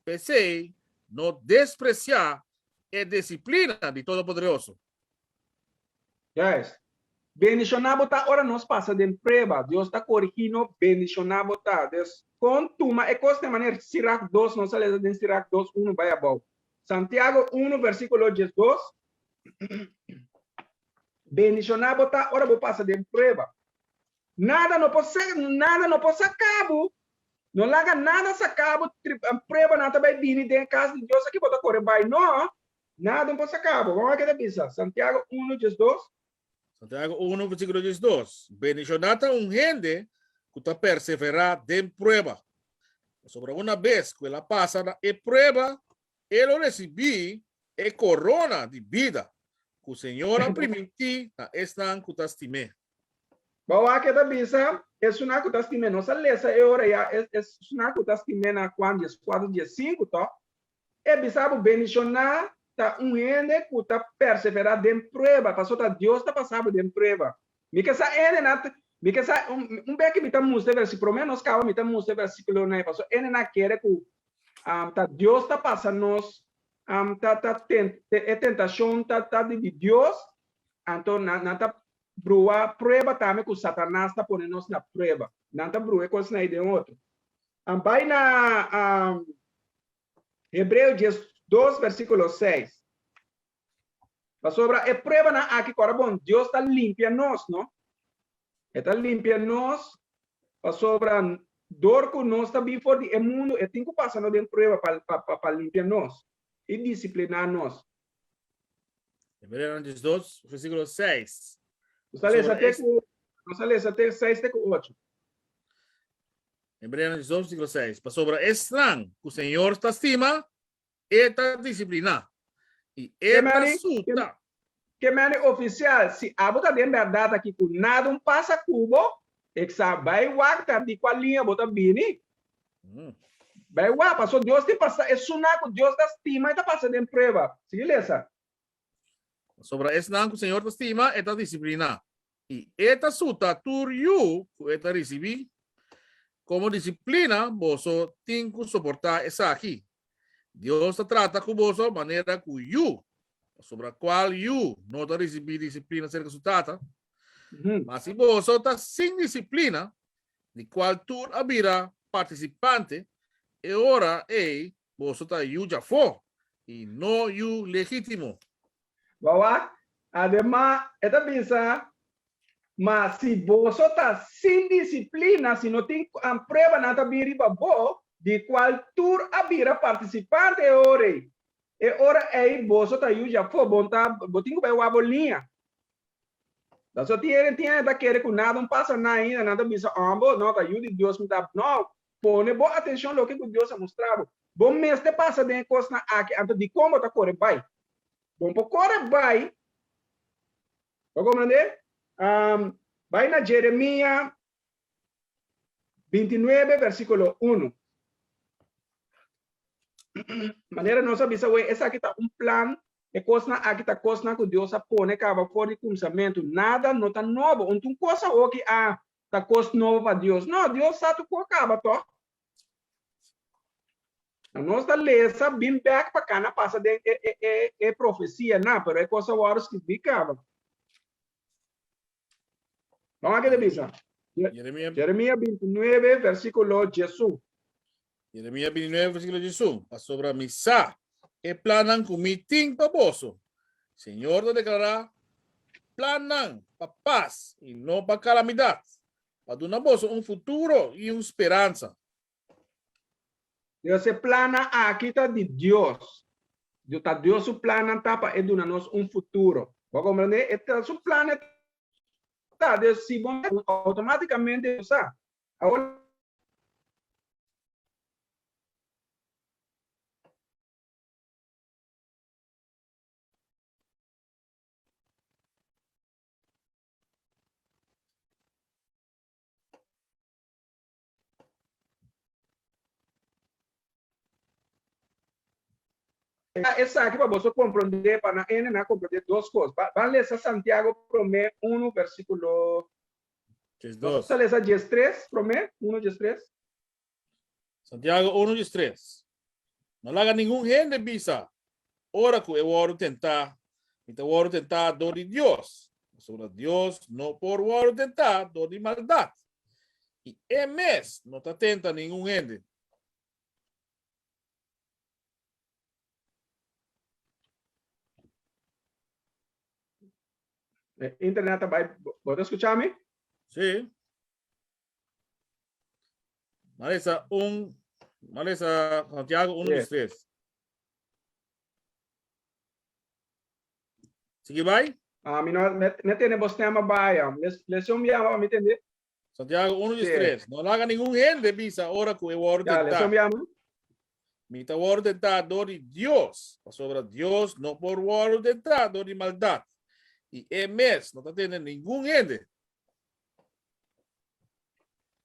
P'esei, no despresiá e disiplina di Todopoderoso. Yes. Bendishoná bo ta ora nos pasa den prueba. Dios ta korigí no, bendishoná bo ta. Des, kon tuma e kos den manera Sirach 2, nos a lesa den Sirach 2, 1 bai abou. Santiago 1, versíkulo 12. Bendishoná bo ta ora bo pasa den prueba. Nada no por nada no por saká bo. No laga nada saká bo. Pruebanan ta bai bini den e kas di Dios aki bo ta kore bai. No. Nada no por saká bo. Wak ke ta bisa. Santiago 1, 12. Santiago 1, versíkulo 12. Bendishoná ta un hende ku ta perseverá den prueba. Pasobra una bes ku el a pasa na e prueba, e lo risibí e korona di bida ku Señor a primintí na esnan ku ta stim'é. Bo wak ke ta bisa, Esunnan ku ta stim'é. Nos a lesa e ora ya, esunnan ku ta stim'é na Juan 14, 15, tòg? E bisa bo, Bendishoná ta un hende ku ta perseverá den prueba, pasobra ta Dios ta pasa bo den prueba. Mi ke sa hendenan, mi ke sa, un bes ku mi ta mustra e versíkulo, promé nos kaba mi ta mustra e versíkulonan ei, pasobra hendenan kere ku ta Dios ta pasa nos, ta ta e tentashon ta ta di Dios, anto nan nan ta brua prueba tambe ku Satanas ta pone nos na prueba. Nan ta brua e kosnan ei den otro. Bai na Hebreo 12, versíkulo 6. Pasobra e pruebanan aki ku ora bon, Dios ta limpia nos, no? E ta limpia nos pasobra dor ku nos ta bin for di e mundu, e tin ku pasa nos den prueba pa, pa, pa, pa limpia nos i disipliná nos. Hebreonan 12, versíkulo 6. Nos a lesa te ku, nos a lesa te 6 te ku 8. Hebreonan 12, versíkulo 6. Pasobra esnan ku Señor ta stima, e ta disipliná, i e ta suta. Ke meni ofisial, si abo ta den bèrdat aki ku nada un pasa ku bo, eksa bai wak ta di kua liña bo ta bini. Bai wak, pasobra Dios tin pasa, esunnan ku Dios ta stima e ta pasa den prueba. Sigui lesa. Pasobra esnan ku Señor ta stima, e ta disipliná, I e ta suta tur yu ku e ta risibí. Komo disiplina boso tin ku soportá esaki. Dios ta trata ku boso manera ku yu, pasobra kual yu no ta risibí disiplina serka su tata? Ma si boso ta sin disiplina, di kual tur a bira partisipante, e ora ei boso ta yu djafó i no yu legítimo. Wawa, Ademas, e ta bisa, Ma si boso ta sin disiplina, si no tin pruebanan ta bin riba bo, di cual tur a bira participante e ora ei, e ora ei boso ta yu djafó, bo ta, bo tin cu bai wak bo liña. Pasobra tin hende tin hende ta kere cu nada no pasa nan ainda, nan ta bisa, Oh, bo no ta yu di Dios, mi ta, no, pone bo atencion loke cu Dios a mustra bo. Bo mester pasa den e cosnan aki, anto dicon bo ta core bai? Bon por kore bai. Bo komprendé? Um, bai na Jeremia 29, versíkulo 1. Manera nos a bisa we, esaki ta un plan, e kosnan aki ta kosnan ku Dios a pone kaba for di kumsamentu. Nada no ta nobo. Un tun kos awoki a ta kos nobo pa Dios. No, Dios sa tur kos kaba tòg. Nos ta lesa bin bek pa kana pasa den e e e e profesianan, pero e kos a wòrdu skibí kaba. Ban wak ke ta bisa. Jeremia, Jeremia 29, versíkulo 11. Jeremia 29, versíkulo 11. Pasobra mi sa e plannan ku mi tin pa boso. Señor ta deklará plannan pa pas i no pa kalamidat, pa duna boso un futuro i un speransa. Dios e plannan aki ta di Dios. Dios ta Dios su plannan ta pa e duna nos un futuro. Bo a comprende? E ta su plan e ta. Dios si bo automaticamente bo sa. Awor Esaki pa boso komprondé, pa nan ene nan komprondé dos kos. Ban lesa Santiago promé unu versíkulo. 12. Nos lesa 13 promé, 1 13. Santiago 1 13. No laga ningun hende bisa ora ku e wòrdu tentá, Mi ta wòrdu tentá dor di Dios. Pasobra Dios no por wòrdu tentá dor di maldat, i e mes no ta tenta ningun hende. E internet ta bai, bo ta skucha mi? Sí. Malesa un, malesa Santiago 1 Yeah. 3. Sigui bai? Ah, mi no, me, me tene bo stem a bai, ah. Les, les un biaha pa mi tende. Santiago 1 Sí. 3. No laga ningun hende bisa ora ku e wòrdu Ya, les tentá. un biaha. Mi ta wòrdu tentá dor di Dios, pasobra Dios no por wòrdu tentá dor di maldat, i e mes no ta tende ningun hende.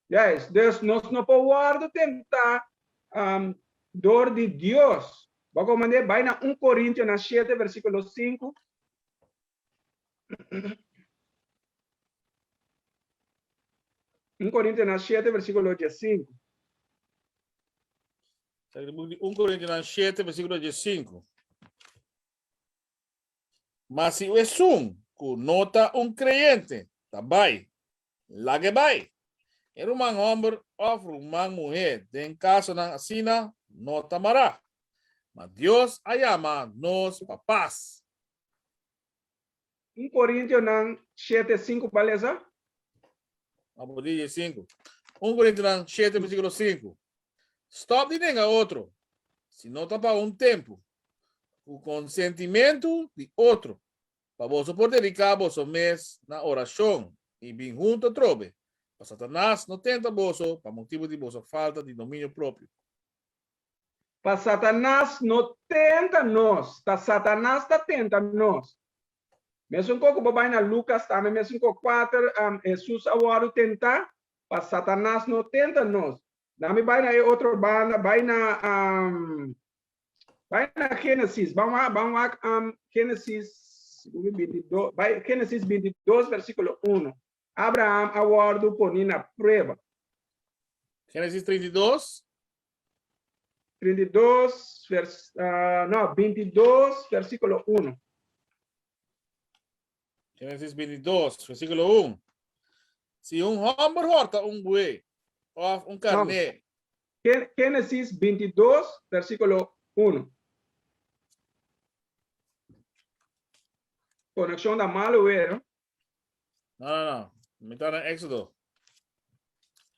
Juist, dus nos no por wòrdu tentá um, dor di Dios. Bo komand'é bai na 1 Korintionan 7 versíkulo 5. 1 Korintionan 7 versíkulo 15. 1 Korintionan 7 versíkulo 15. Ma si esun ku no ta un kreyente ta bai, lag'e bai. E ruman hòmber òf ruman muhé den kasonan asina no ta mará. Ma Dios a yama nos pa pas. Un Korintionan shete sinku pa lesa? Abo di e sinku. Un Korintionan shete versíkulo sinku. Stòp di nenga otro, si no ta pa un tempu, ku konsentimentu di otro, pa boso por dediká boso mes na orashon i bin huntu atrobe, pa Satanas no tenta boso pa motibu di boso falta di dominio propio. Pa Satanas no tenta nos, ta Satanas ta tenta nos. Mesun ko ku bo bai na Lukas tambe mesun ko kuater, Hesus a wòrdu tentá, pa Satanas no tenta nos. Lami bai na e otro banda, bai na bai na Génesis. Ban wak, ban wak um, Génesis 22, bai Génesis 22 versíkulo 1. Abraham a wòrdu poni na prueba. Génesis 32. 32 vers, uh, no, 22 versíkulo 1. Génesis 22, versíkulo 1. Si un hòmber hòrta un buey òf un karné. Génesis 22, versíkulo 1. Konekshon ta malu weer, no? No, no, no. Mi ta na Éxodo.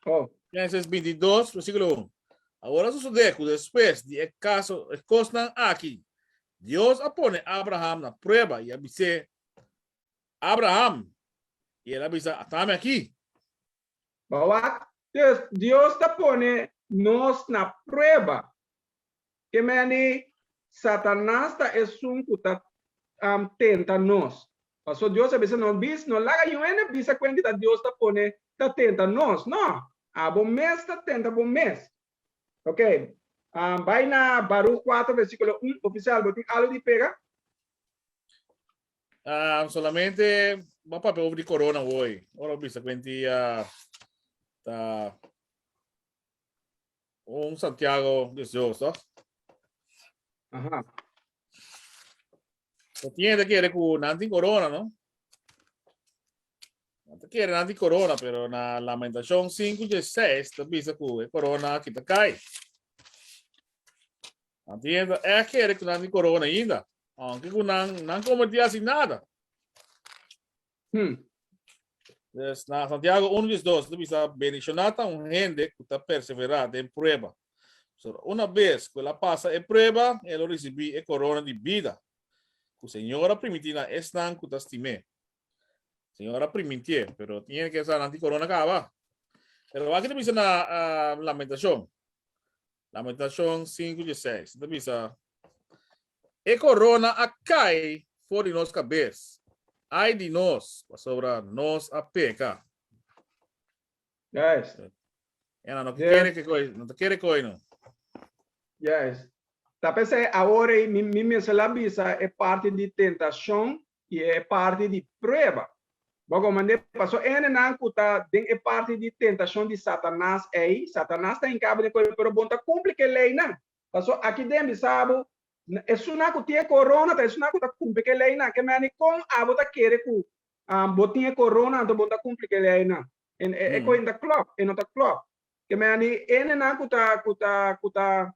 Oh. Génesis 22, versíkulo 1. Awor a sosodé ku despues di e kaso, e kosnan aki, Dios a pone Abraham na prueba i a bis'é, Abraham! I el a bisa, Atami aki. Bo wak? Dus, Dios ta pone nos na prueba. Ke meni Satanas ta esun ku ta. um, tenta nos. Paso Dios a bisa no bis, no laga yu hende bisa kuenti ta Dios ta pone ta tenta nos. No, abo mes ta tenta bo mes. Ok, um, bai na Baruch 4 versículo 1. Oficial, bo tin algo di pega? Um, solamente ba papia over di corona hoy. Ora bisa kuenti uh, ta un Santiago 18, toch? Aha. Bo tin hende kere ku nan tin corona, no? Nan ta kere nan tin corona, pero na Lamentacion 5:16 ta bisa ku e corona aki ta kai. Nan tin hende echt kere ku nan tin corona ainda, aunke ku nan nan kometí hasi nada. Dus na Santiago 1:12 ta bisa bendishoná ta un hende ku ta perseverá den prueba. So, una bes ku el a pasa e prueba, el lo risibí e korona di bida ku Señor a primintí na esnan ku ta stim'é. Señor a primintié, pero tin hende ke sa nan tin korona kaba. Pero wak ta bisa na uh, Lamentacion. Lamentacion 5:16 ta bisa E korona a kai for di nos kabes. Ai di nos, pasobra nos a peka. Yes. Ena no kere ke koi, no ta kere koi no. Yes. Ta p'esei awor ei mi mi mester la bisa e parti di tentashon i e parti di prueba. Bo komand'é paso hendenan ku ta den e parti di tentashon di Satanas ei, Satanas ta hinka bo den koi, pero bo no ta kumpli ku e leinan. Paso aki den bisa bo, esunnan ku tin e korona ta esunnan ku ta kumpli ku e leinan. Ke meni kon abo ta kere ku bo tin e korona anto bo no ta kumpli ku e leinan? En e kos no ta klòp, e no ta klòp. Ke meni hendenan ku ta ku ta ku ta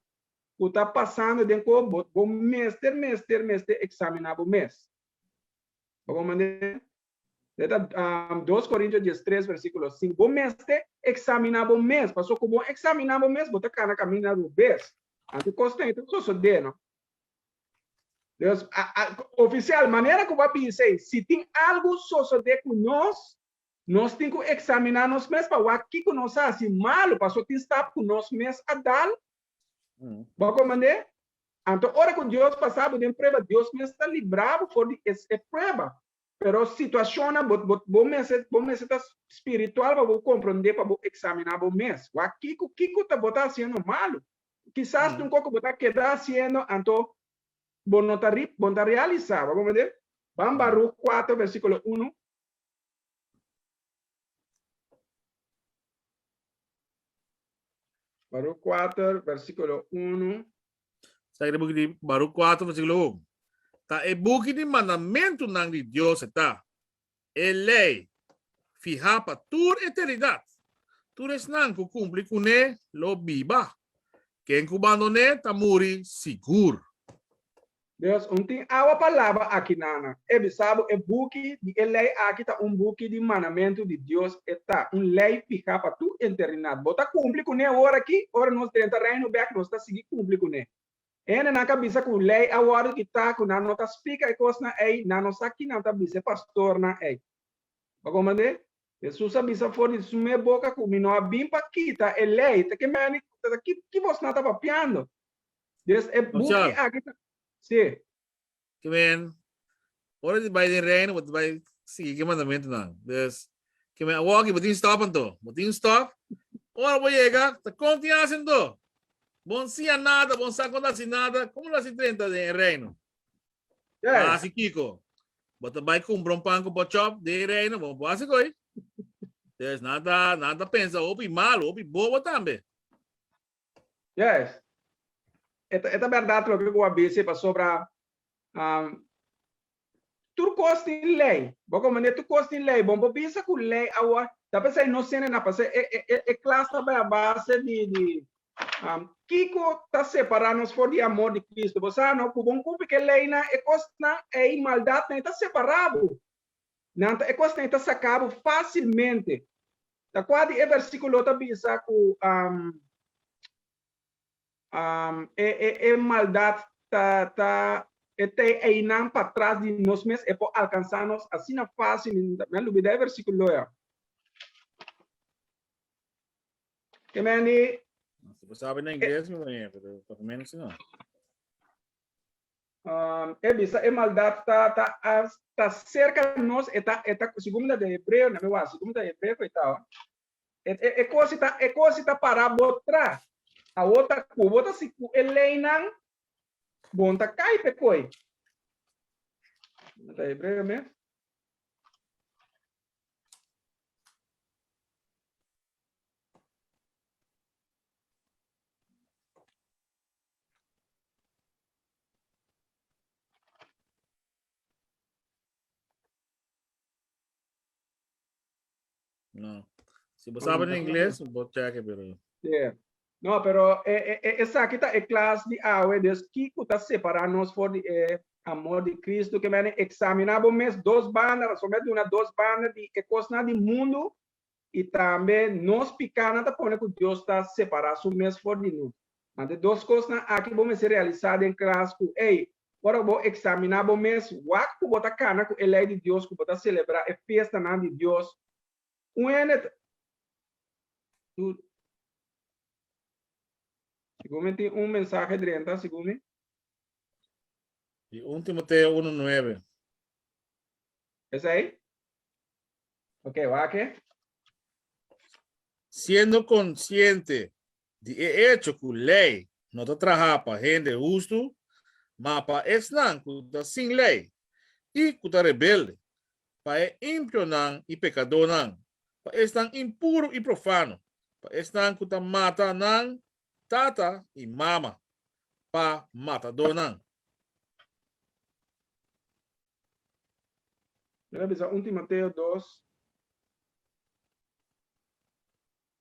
ku ta pasando den kos bo bo mester mester mester eksaminá bo mes. Bo komprendé? E ta 2 Korintio 13 versíkulo 5. Bo mester eksaminá bo mes, pasobra ku bo eksaminá bo mes, bo ta kana kaminda rubes. Anto kos ta sosodé, no? Dus, ofisial, manera ku bo a bisa ei, si tin algu sosodé ku nos, nos tin ku eksaminá nos mes pa wak kiko nos a hasi malu, pasobra tin stap ku nos mes a dal. Bo a komprendé? Anto ora ku Dios pasa bo den prueba, Dios mes ta libra bo for di e prueba. Pero situacionnan bo bo bo mester bo mester ta spiritual pa bo comprende pa bo examina bo mes. Wak kico kico ta bo ta haciendo malo. Kisas tin un coco bo ta keda haciendo anto bo no ta ri bo no ta realisa. Bo a comprende? Ban Baruch 4 versiculo 1. Baruch 4 versiculo 1. Sa e buki di Baruch 4 versíkulo 1. Ta e buki di mandamentunan di Dios e ta, e lei fihá pa tur eternidat. Tur esnan ku kumpli kuné lo biba. Ken ku bandon'é ta muri sigur. Dios, un tin awa pa laba aki nana. E bisa bo e buki di e lei aki ta un buki di mandamentu di Dios e ta un lei fihá pa tur eternidat. Bo ta kumpli kuné awor aki? Ora nos drenta Reino bek nos ta sigui kumpli kuné. Hendenan ka bisa ku lei a wòrdu kitá ku nan no ta splika e kosnan ei, nan no sa ki nan ta bisa e pastornan ei. Bo komprendé? Hesus a bisa for di su mes boka ku mi no a bin pa kita e lei. Ta ke meni ta ki ki bosnan ta papiando? Dus e buki aki ta Sí. Ke men, ora di bai den reino, bo ta bai sigui ke mandamentunan. Dus, ke men, awor aki bo tin stop anto. Bo tin stop. Ora bo yega, ta kon tin hasi anto? Bo no siña nada, bo no sa kon ta hasi nada, komo lo hasi drenta den e reino? Yes. Hasi kiko? Bo ta bai kumpra un pan ku bòchòp den e reino, bo no por hasi koi. Dus, nan ta, nan ta pensa hopi malu, hopi bobo tambe. Yes. E ta, e ta berdad loke ku a bisa pasobra um, tur kos tin lei. Bo komprende? Tur kos tin lei. Bon por bisa ku lei awor, ta p'esei no sende na pasé e, e, e, e klas ta bai a base di, di um, kiko ta separá nos for di amor di Kristu. Bo sa no, ku bon kumpli ku e leinan, e kosnan ei, maldatnan ei ta separá bo. Nan ta, e kosnan ei ta saka bo fásilmente. Ta kua di e versíkulo ta bisa ku e e e maldat ta ta e ta einan patras di nos mes, e por alkansá nos asina fásil? Mi a lubidá e versíkulo ya. Ke men di. Si bo sabi na ingles, mi pero papiamentu si no. Um, e bisa e maldad ta ta ta cerca nos e ta e ta segun ta de hebreo na mi wa segun ta hebreo e ta e e e cosa ta e cosa ta para bo tra awo ta ku bo ta si ku e leynan bon ta kai pe koi ta hebreo mes No. Si bo sabe en inglés, bo check pero. Yeah. No, pero e, e, e, esaki ta e klas di awe, dus kiko ta separá nos for di e amor di Cristo, ke mene examiná bo mes dos banda, so me duna dos banda di e kosnan di mundu i tambe nos pikánan ta pone ku Dios ta separá su mes for di nos. Ante dos kosnan aki bo mester realisá den klas ku, ey, ora bo eksaminá bo mes, wak ku bo ta kana ku e lei di Dios, ku bo ta selebrá e fiestanan di Dios. Un hende ta. Tur. Segun mi tin un mensahe drenta, segun mi. Di 1 Timoteo 1:9. Esei? Ok, wak e. Siendo konsiente di e echo ku lei no ta traha pa hende hustu, ma pa esnan ku ta sin lei i ku ta rebelde, pa e impionan i pekadónan, pa esnan impuru i profano, pa esnan ku ta mata nan tata i mama, pa matadónan. Mi ta bisa 1 Timoteo 2,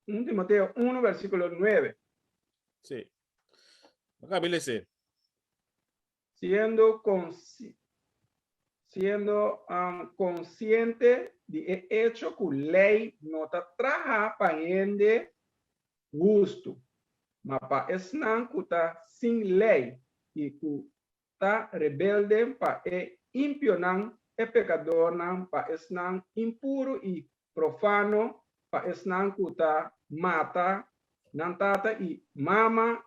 1 Timoteo 1 versículo 9. Sí. Acá lese. Siendo consci siendo um, consciente di e hecho ku lei no ta traha pa hende hustu, ma pa esnan ku ta sin lei i ku ta rebelde pa e impionan, e pekadornan, pa esnan impuru i profano, pa esnan ku ta mata nan tata i mama,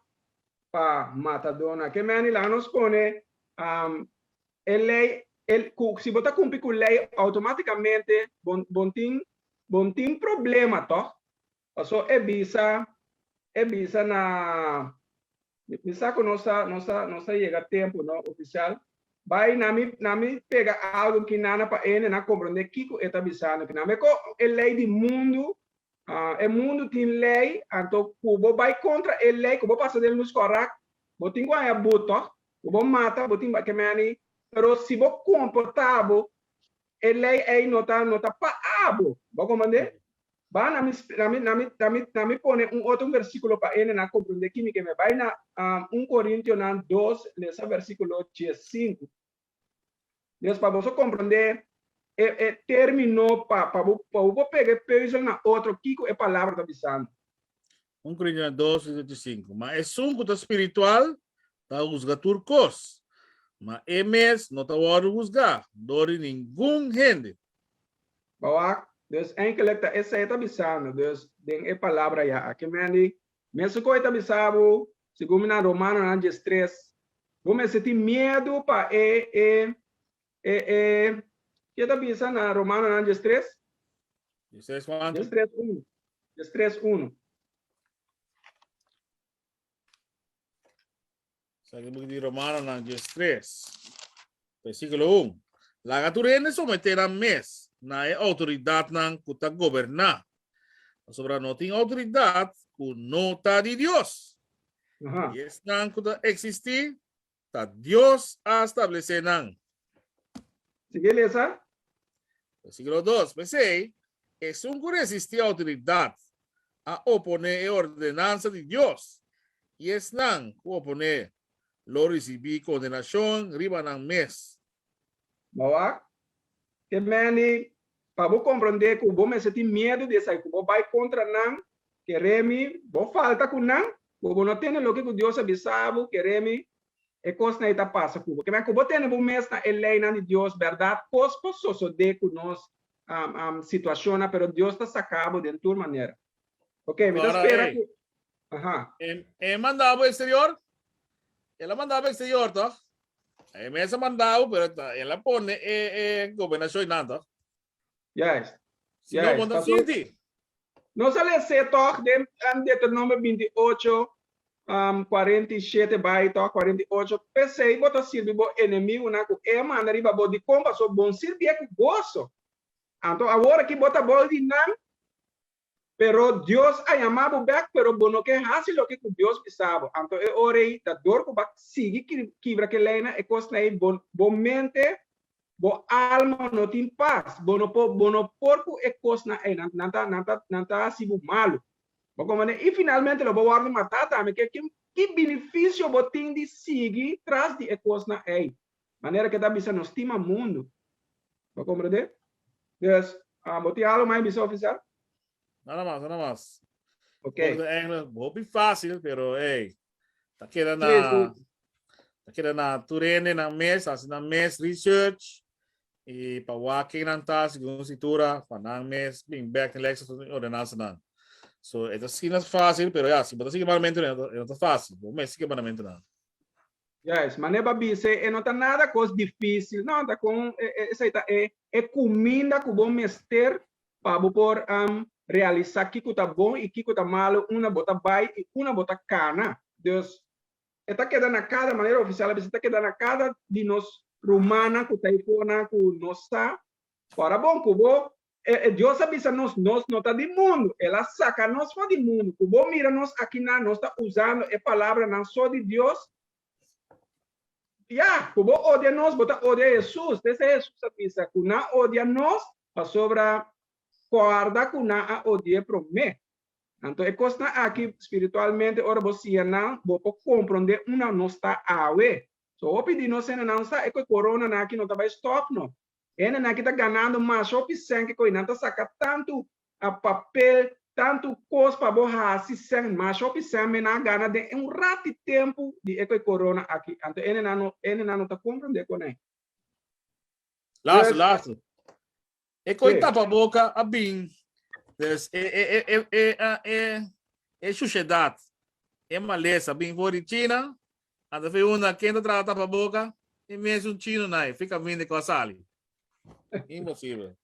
pa matadónan. Ke meni laga nos pone e lei, ku si bo ta kumpli ku lei outomátikamente bo bo tin bo tin problema tòg? Paso e bisa e bisa na mi sa ku nos a nos a nos a yega tempu no ofisial bai na mi na mi pega algu ki nana pa ene na komprende kiko e ta bisando ki na mi ko e lei di mundu e mundu tin lei anto ku bo bai kontra e lei ku bo pasa den lus kòrak bo tin ku haña but tòg ku bo mata bo tin ke meni pero si bo komportá bo e lei ei no ta no ta pa abo bo komprende Ba na mi, na mi, na mi, na mi, na mi pone un otro versículo pa ene na comprende kimi ke me. Bai na um, 1 Corintionan 2, lesa versículo 15. Dios, pa boso comprende e, e término pa, pa bo, pa bo pega e peuzel na otro, kiko e palabra ta bisando. 1 Corintionan 2, 25. Ma esun ku ta spiritual ta husga tur kos, ma e mes no ta wòrdu husgá dor di ningun hende. Bawak, dus eindelijk ta esei ta bisando, dus den e palabra ya aki men di, mesun koe ta bisa bo, segun mi na Romanonan diestres, bo mester tin miedu pa e, e, e, e, ke ta bisa na Romanonan diestres? Diestres kuantu? Diestres unu. Diestres unu. Sa ki buki di Romanonan diestres, versíkulo un. Laga tur hende someté nan mes na e outoridatnan ku ta goberná, pasobra no tin outoridat ku no ta di Dios. I esnan ku ta eksistí, ta Dios a stablesé nan. Sigui lesa. Versíkulo dos, P'esei, esun ku resistí outoridat a oponé e ordenansa di Dios, i esnan ku oponé lo risibí kondenashon riba nan mes. Bo wak? Te meni pa bo komprondé ku bo mester tin miedu di esaki, ku bo bai kontra nan, kere mi, bo falta ku nan, ku bo no tene loke ku Dios a bisa bo, kere mi, e kosnan ei ta pasa ku bo. Ke men ku bo tene bo mes na e leinan di Dios, bèrdat, kos por sosodé ku nos situashonnan, pero Dios ta saka bo den tur manera. Ok, mi ta spera ku. Aha. E manda bo exterior? El a manda bo exterior, toch? E mes a mandao, pero el a pone e, e gobernashon einan, toch? Juist. Si no, Juist. bo no ta Paso- sinti. Nos a lese toch den um, Deuteronomio 28, um, 47 bai toch, 48. P'esei bo ta sirbi bo enemigunan ku e manda riba bo dikon paso bon sirbié ku goso. Anto awor aki bo ta bou di nan, pero Dios a yama bo bek, pero bo no ke hasi loke ku Dios bisa bo. Anto e ora ei ta dor ku bo a sigui kibra ke leinan, e kosnan ei bo bo mente, bo alma no tin pas. Bo no por bo no por ku e kosnan ei, nan nan ta nan ta nan ta hasi bo malu. Bo komprende? I finalmente lo bo wòrdu matá tambe. Ke ki ki benefisio bo tin di sigui tras di e kosnan ei? Manera ke ta bisa no stima mundu. Bo komprende? Dus, ah, bo tin algo mas bisa ofisial? Nada mas, nada mas. Ok. Porque eigenlijk hopi fácil, pero hey, ta queda na Sí, sí. ta queda na turene na mes, hasi na mes research e pa wak ken nan ta segun escritura, pa nan mes bin back den lei ordenansa nan. So, e ta asina fácil, pero ja, si bo ta sigui mandamento, e no ta fácil. Bo mes sigui mandamento nan. Juist, mane ba bisa e no ta nada kos difícil, no, ta kon esei ta e e kuminda ku bo mester pa bo por realisá kiko ta bon i kiko ta malu unda bo ta bai i unda bo ta kana. Dus e ta keda na kada, manera ofisial a bisa, e ta keda na kada di nos rumannan ku ta eifonan ku nos sa. Ora bon ku bo E Dios a bisa nos, nos no ta di mundu. El a saka nos for di mundu. Ku bo mira nos akinan, nos ta usando e palabranan so di Dios. Ya, ku bo odia nos, bo ta odia Hesus. T'esei Hesus a bisa, ku nan odia nos pasobra kòrda ku nan a odi'é promé. Anto e kosnan aki spiritualmente ora bo siña nan, bo por komprondé unda nos ta awe. So hopi di nos hendenan sa e ku e koronanan aki no ta bai stòp no. Hendenan ki ta ganando mas hopi sèn ke koe nan ta saka tantu papel, tantu kos pa bo hasi sèn, mas hopi sèn men nan a gana den un rati tempu di e koe corona aki. Anto hendenan no, hendenan no ta komprende kon ei. Laatste, Dus, laatste. E koe sí. tapaboka a bin. Dus e e e e e a e e shushedat, e malesa bin for di China, anta fe unda ken ta traha tapaboka, e mesun chino nai, fi kaminda ku a sali. Imposibel.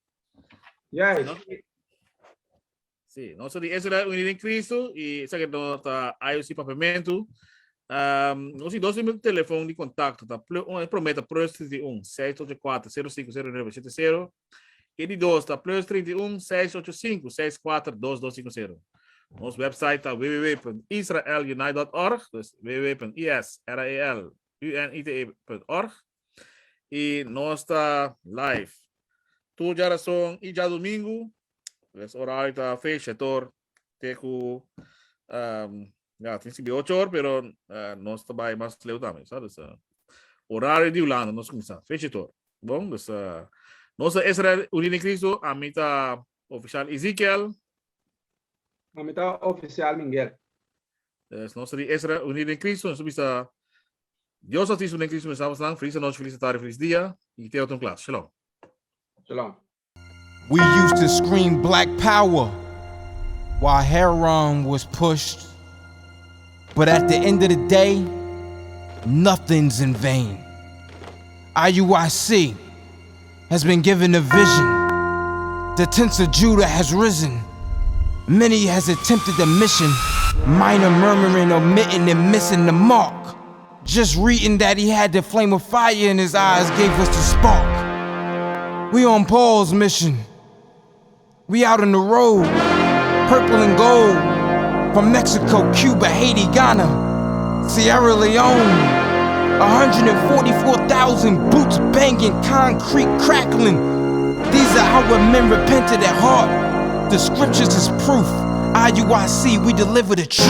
Juist. No, sí, nos ta di Israel unido en Cristo y esaki no ta IOC Papiamento. Um, nos tin dos número de telefon di contacto. Ta plu, un, promé ta plus 31 684 0509 70 y di dos ta plus 31 685 64 2250. Nos website ta www.israelunite.org, dus www.israelunite.org. Y nos ta live tur djarason y djadomingo. Dus horario ta fecha tor te ku um, ja, tin sibi 8 or, pero uh, nos ta bai mas leu tambe, sa? Dus uh, horario di Hulanda nos kuminsa, fecha tor. Bon, dus uh, nos ta Israel Unido en Cristo, a mi ta oficial Ezekiel. A mi ta oficial Miguel. Dus nos ta di Israel Unido en Cristo, nos bisa Dios Altísimo en Cristo, nos lang, feliz noche, feliz tarde, feliz dia, y te otro klas. Shalom. Shalom. We used to scream black power while heroin was pushed. But at the end of the day, nothing's in vain. IUIC has been given a vision. The tents of Judah has risen. Many has attempted the mission, minor murmuring, omitting, and missing the mark. Just reading that he had the flame of fire in his eyes gave us the spark. We on Paul's mission. We out on the road, purple and gold. From Mexico, Cuba, Haiti, Ghana, Sierra Leone. 144,000 boots banging, concrete crackling. These are how men repented at heart. The scriptures is proof. IUIC, we deliver the truth.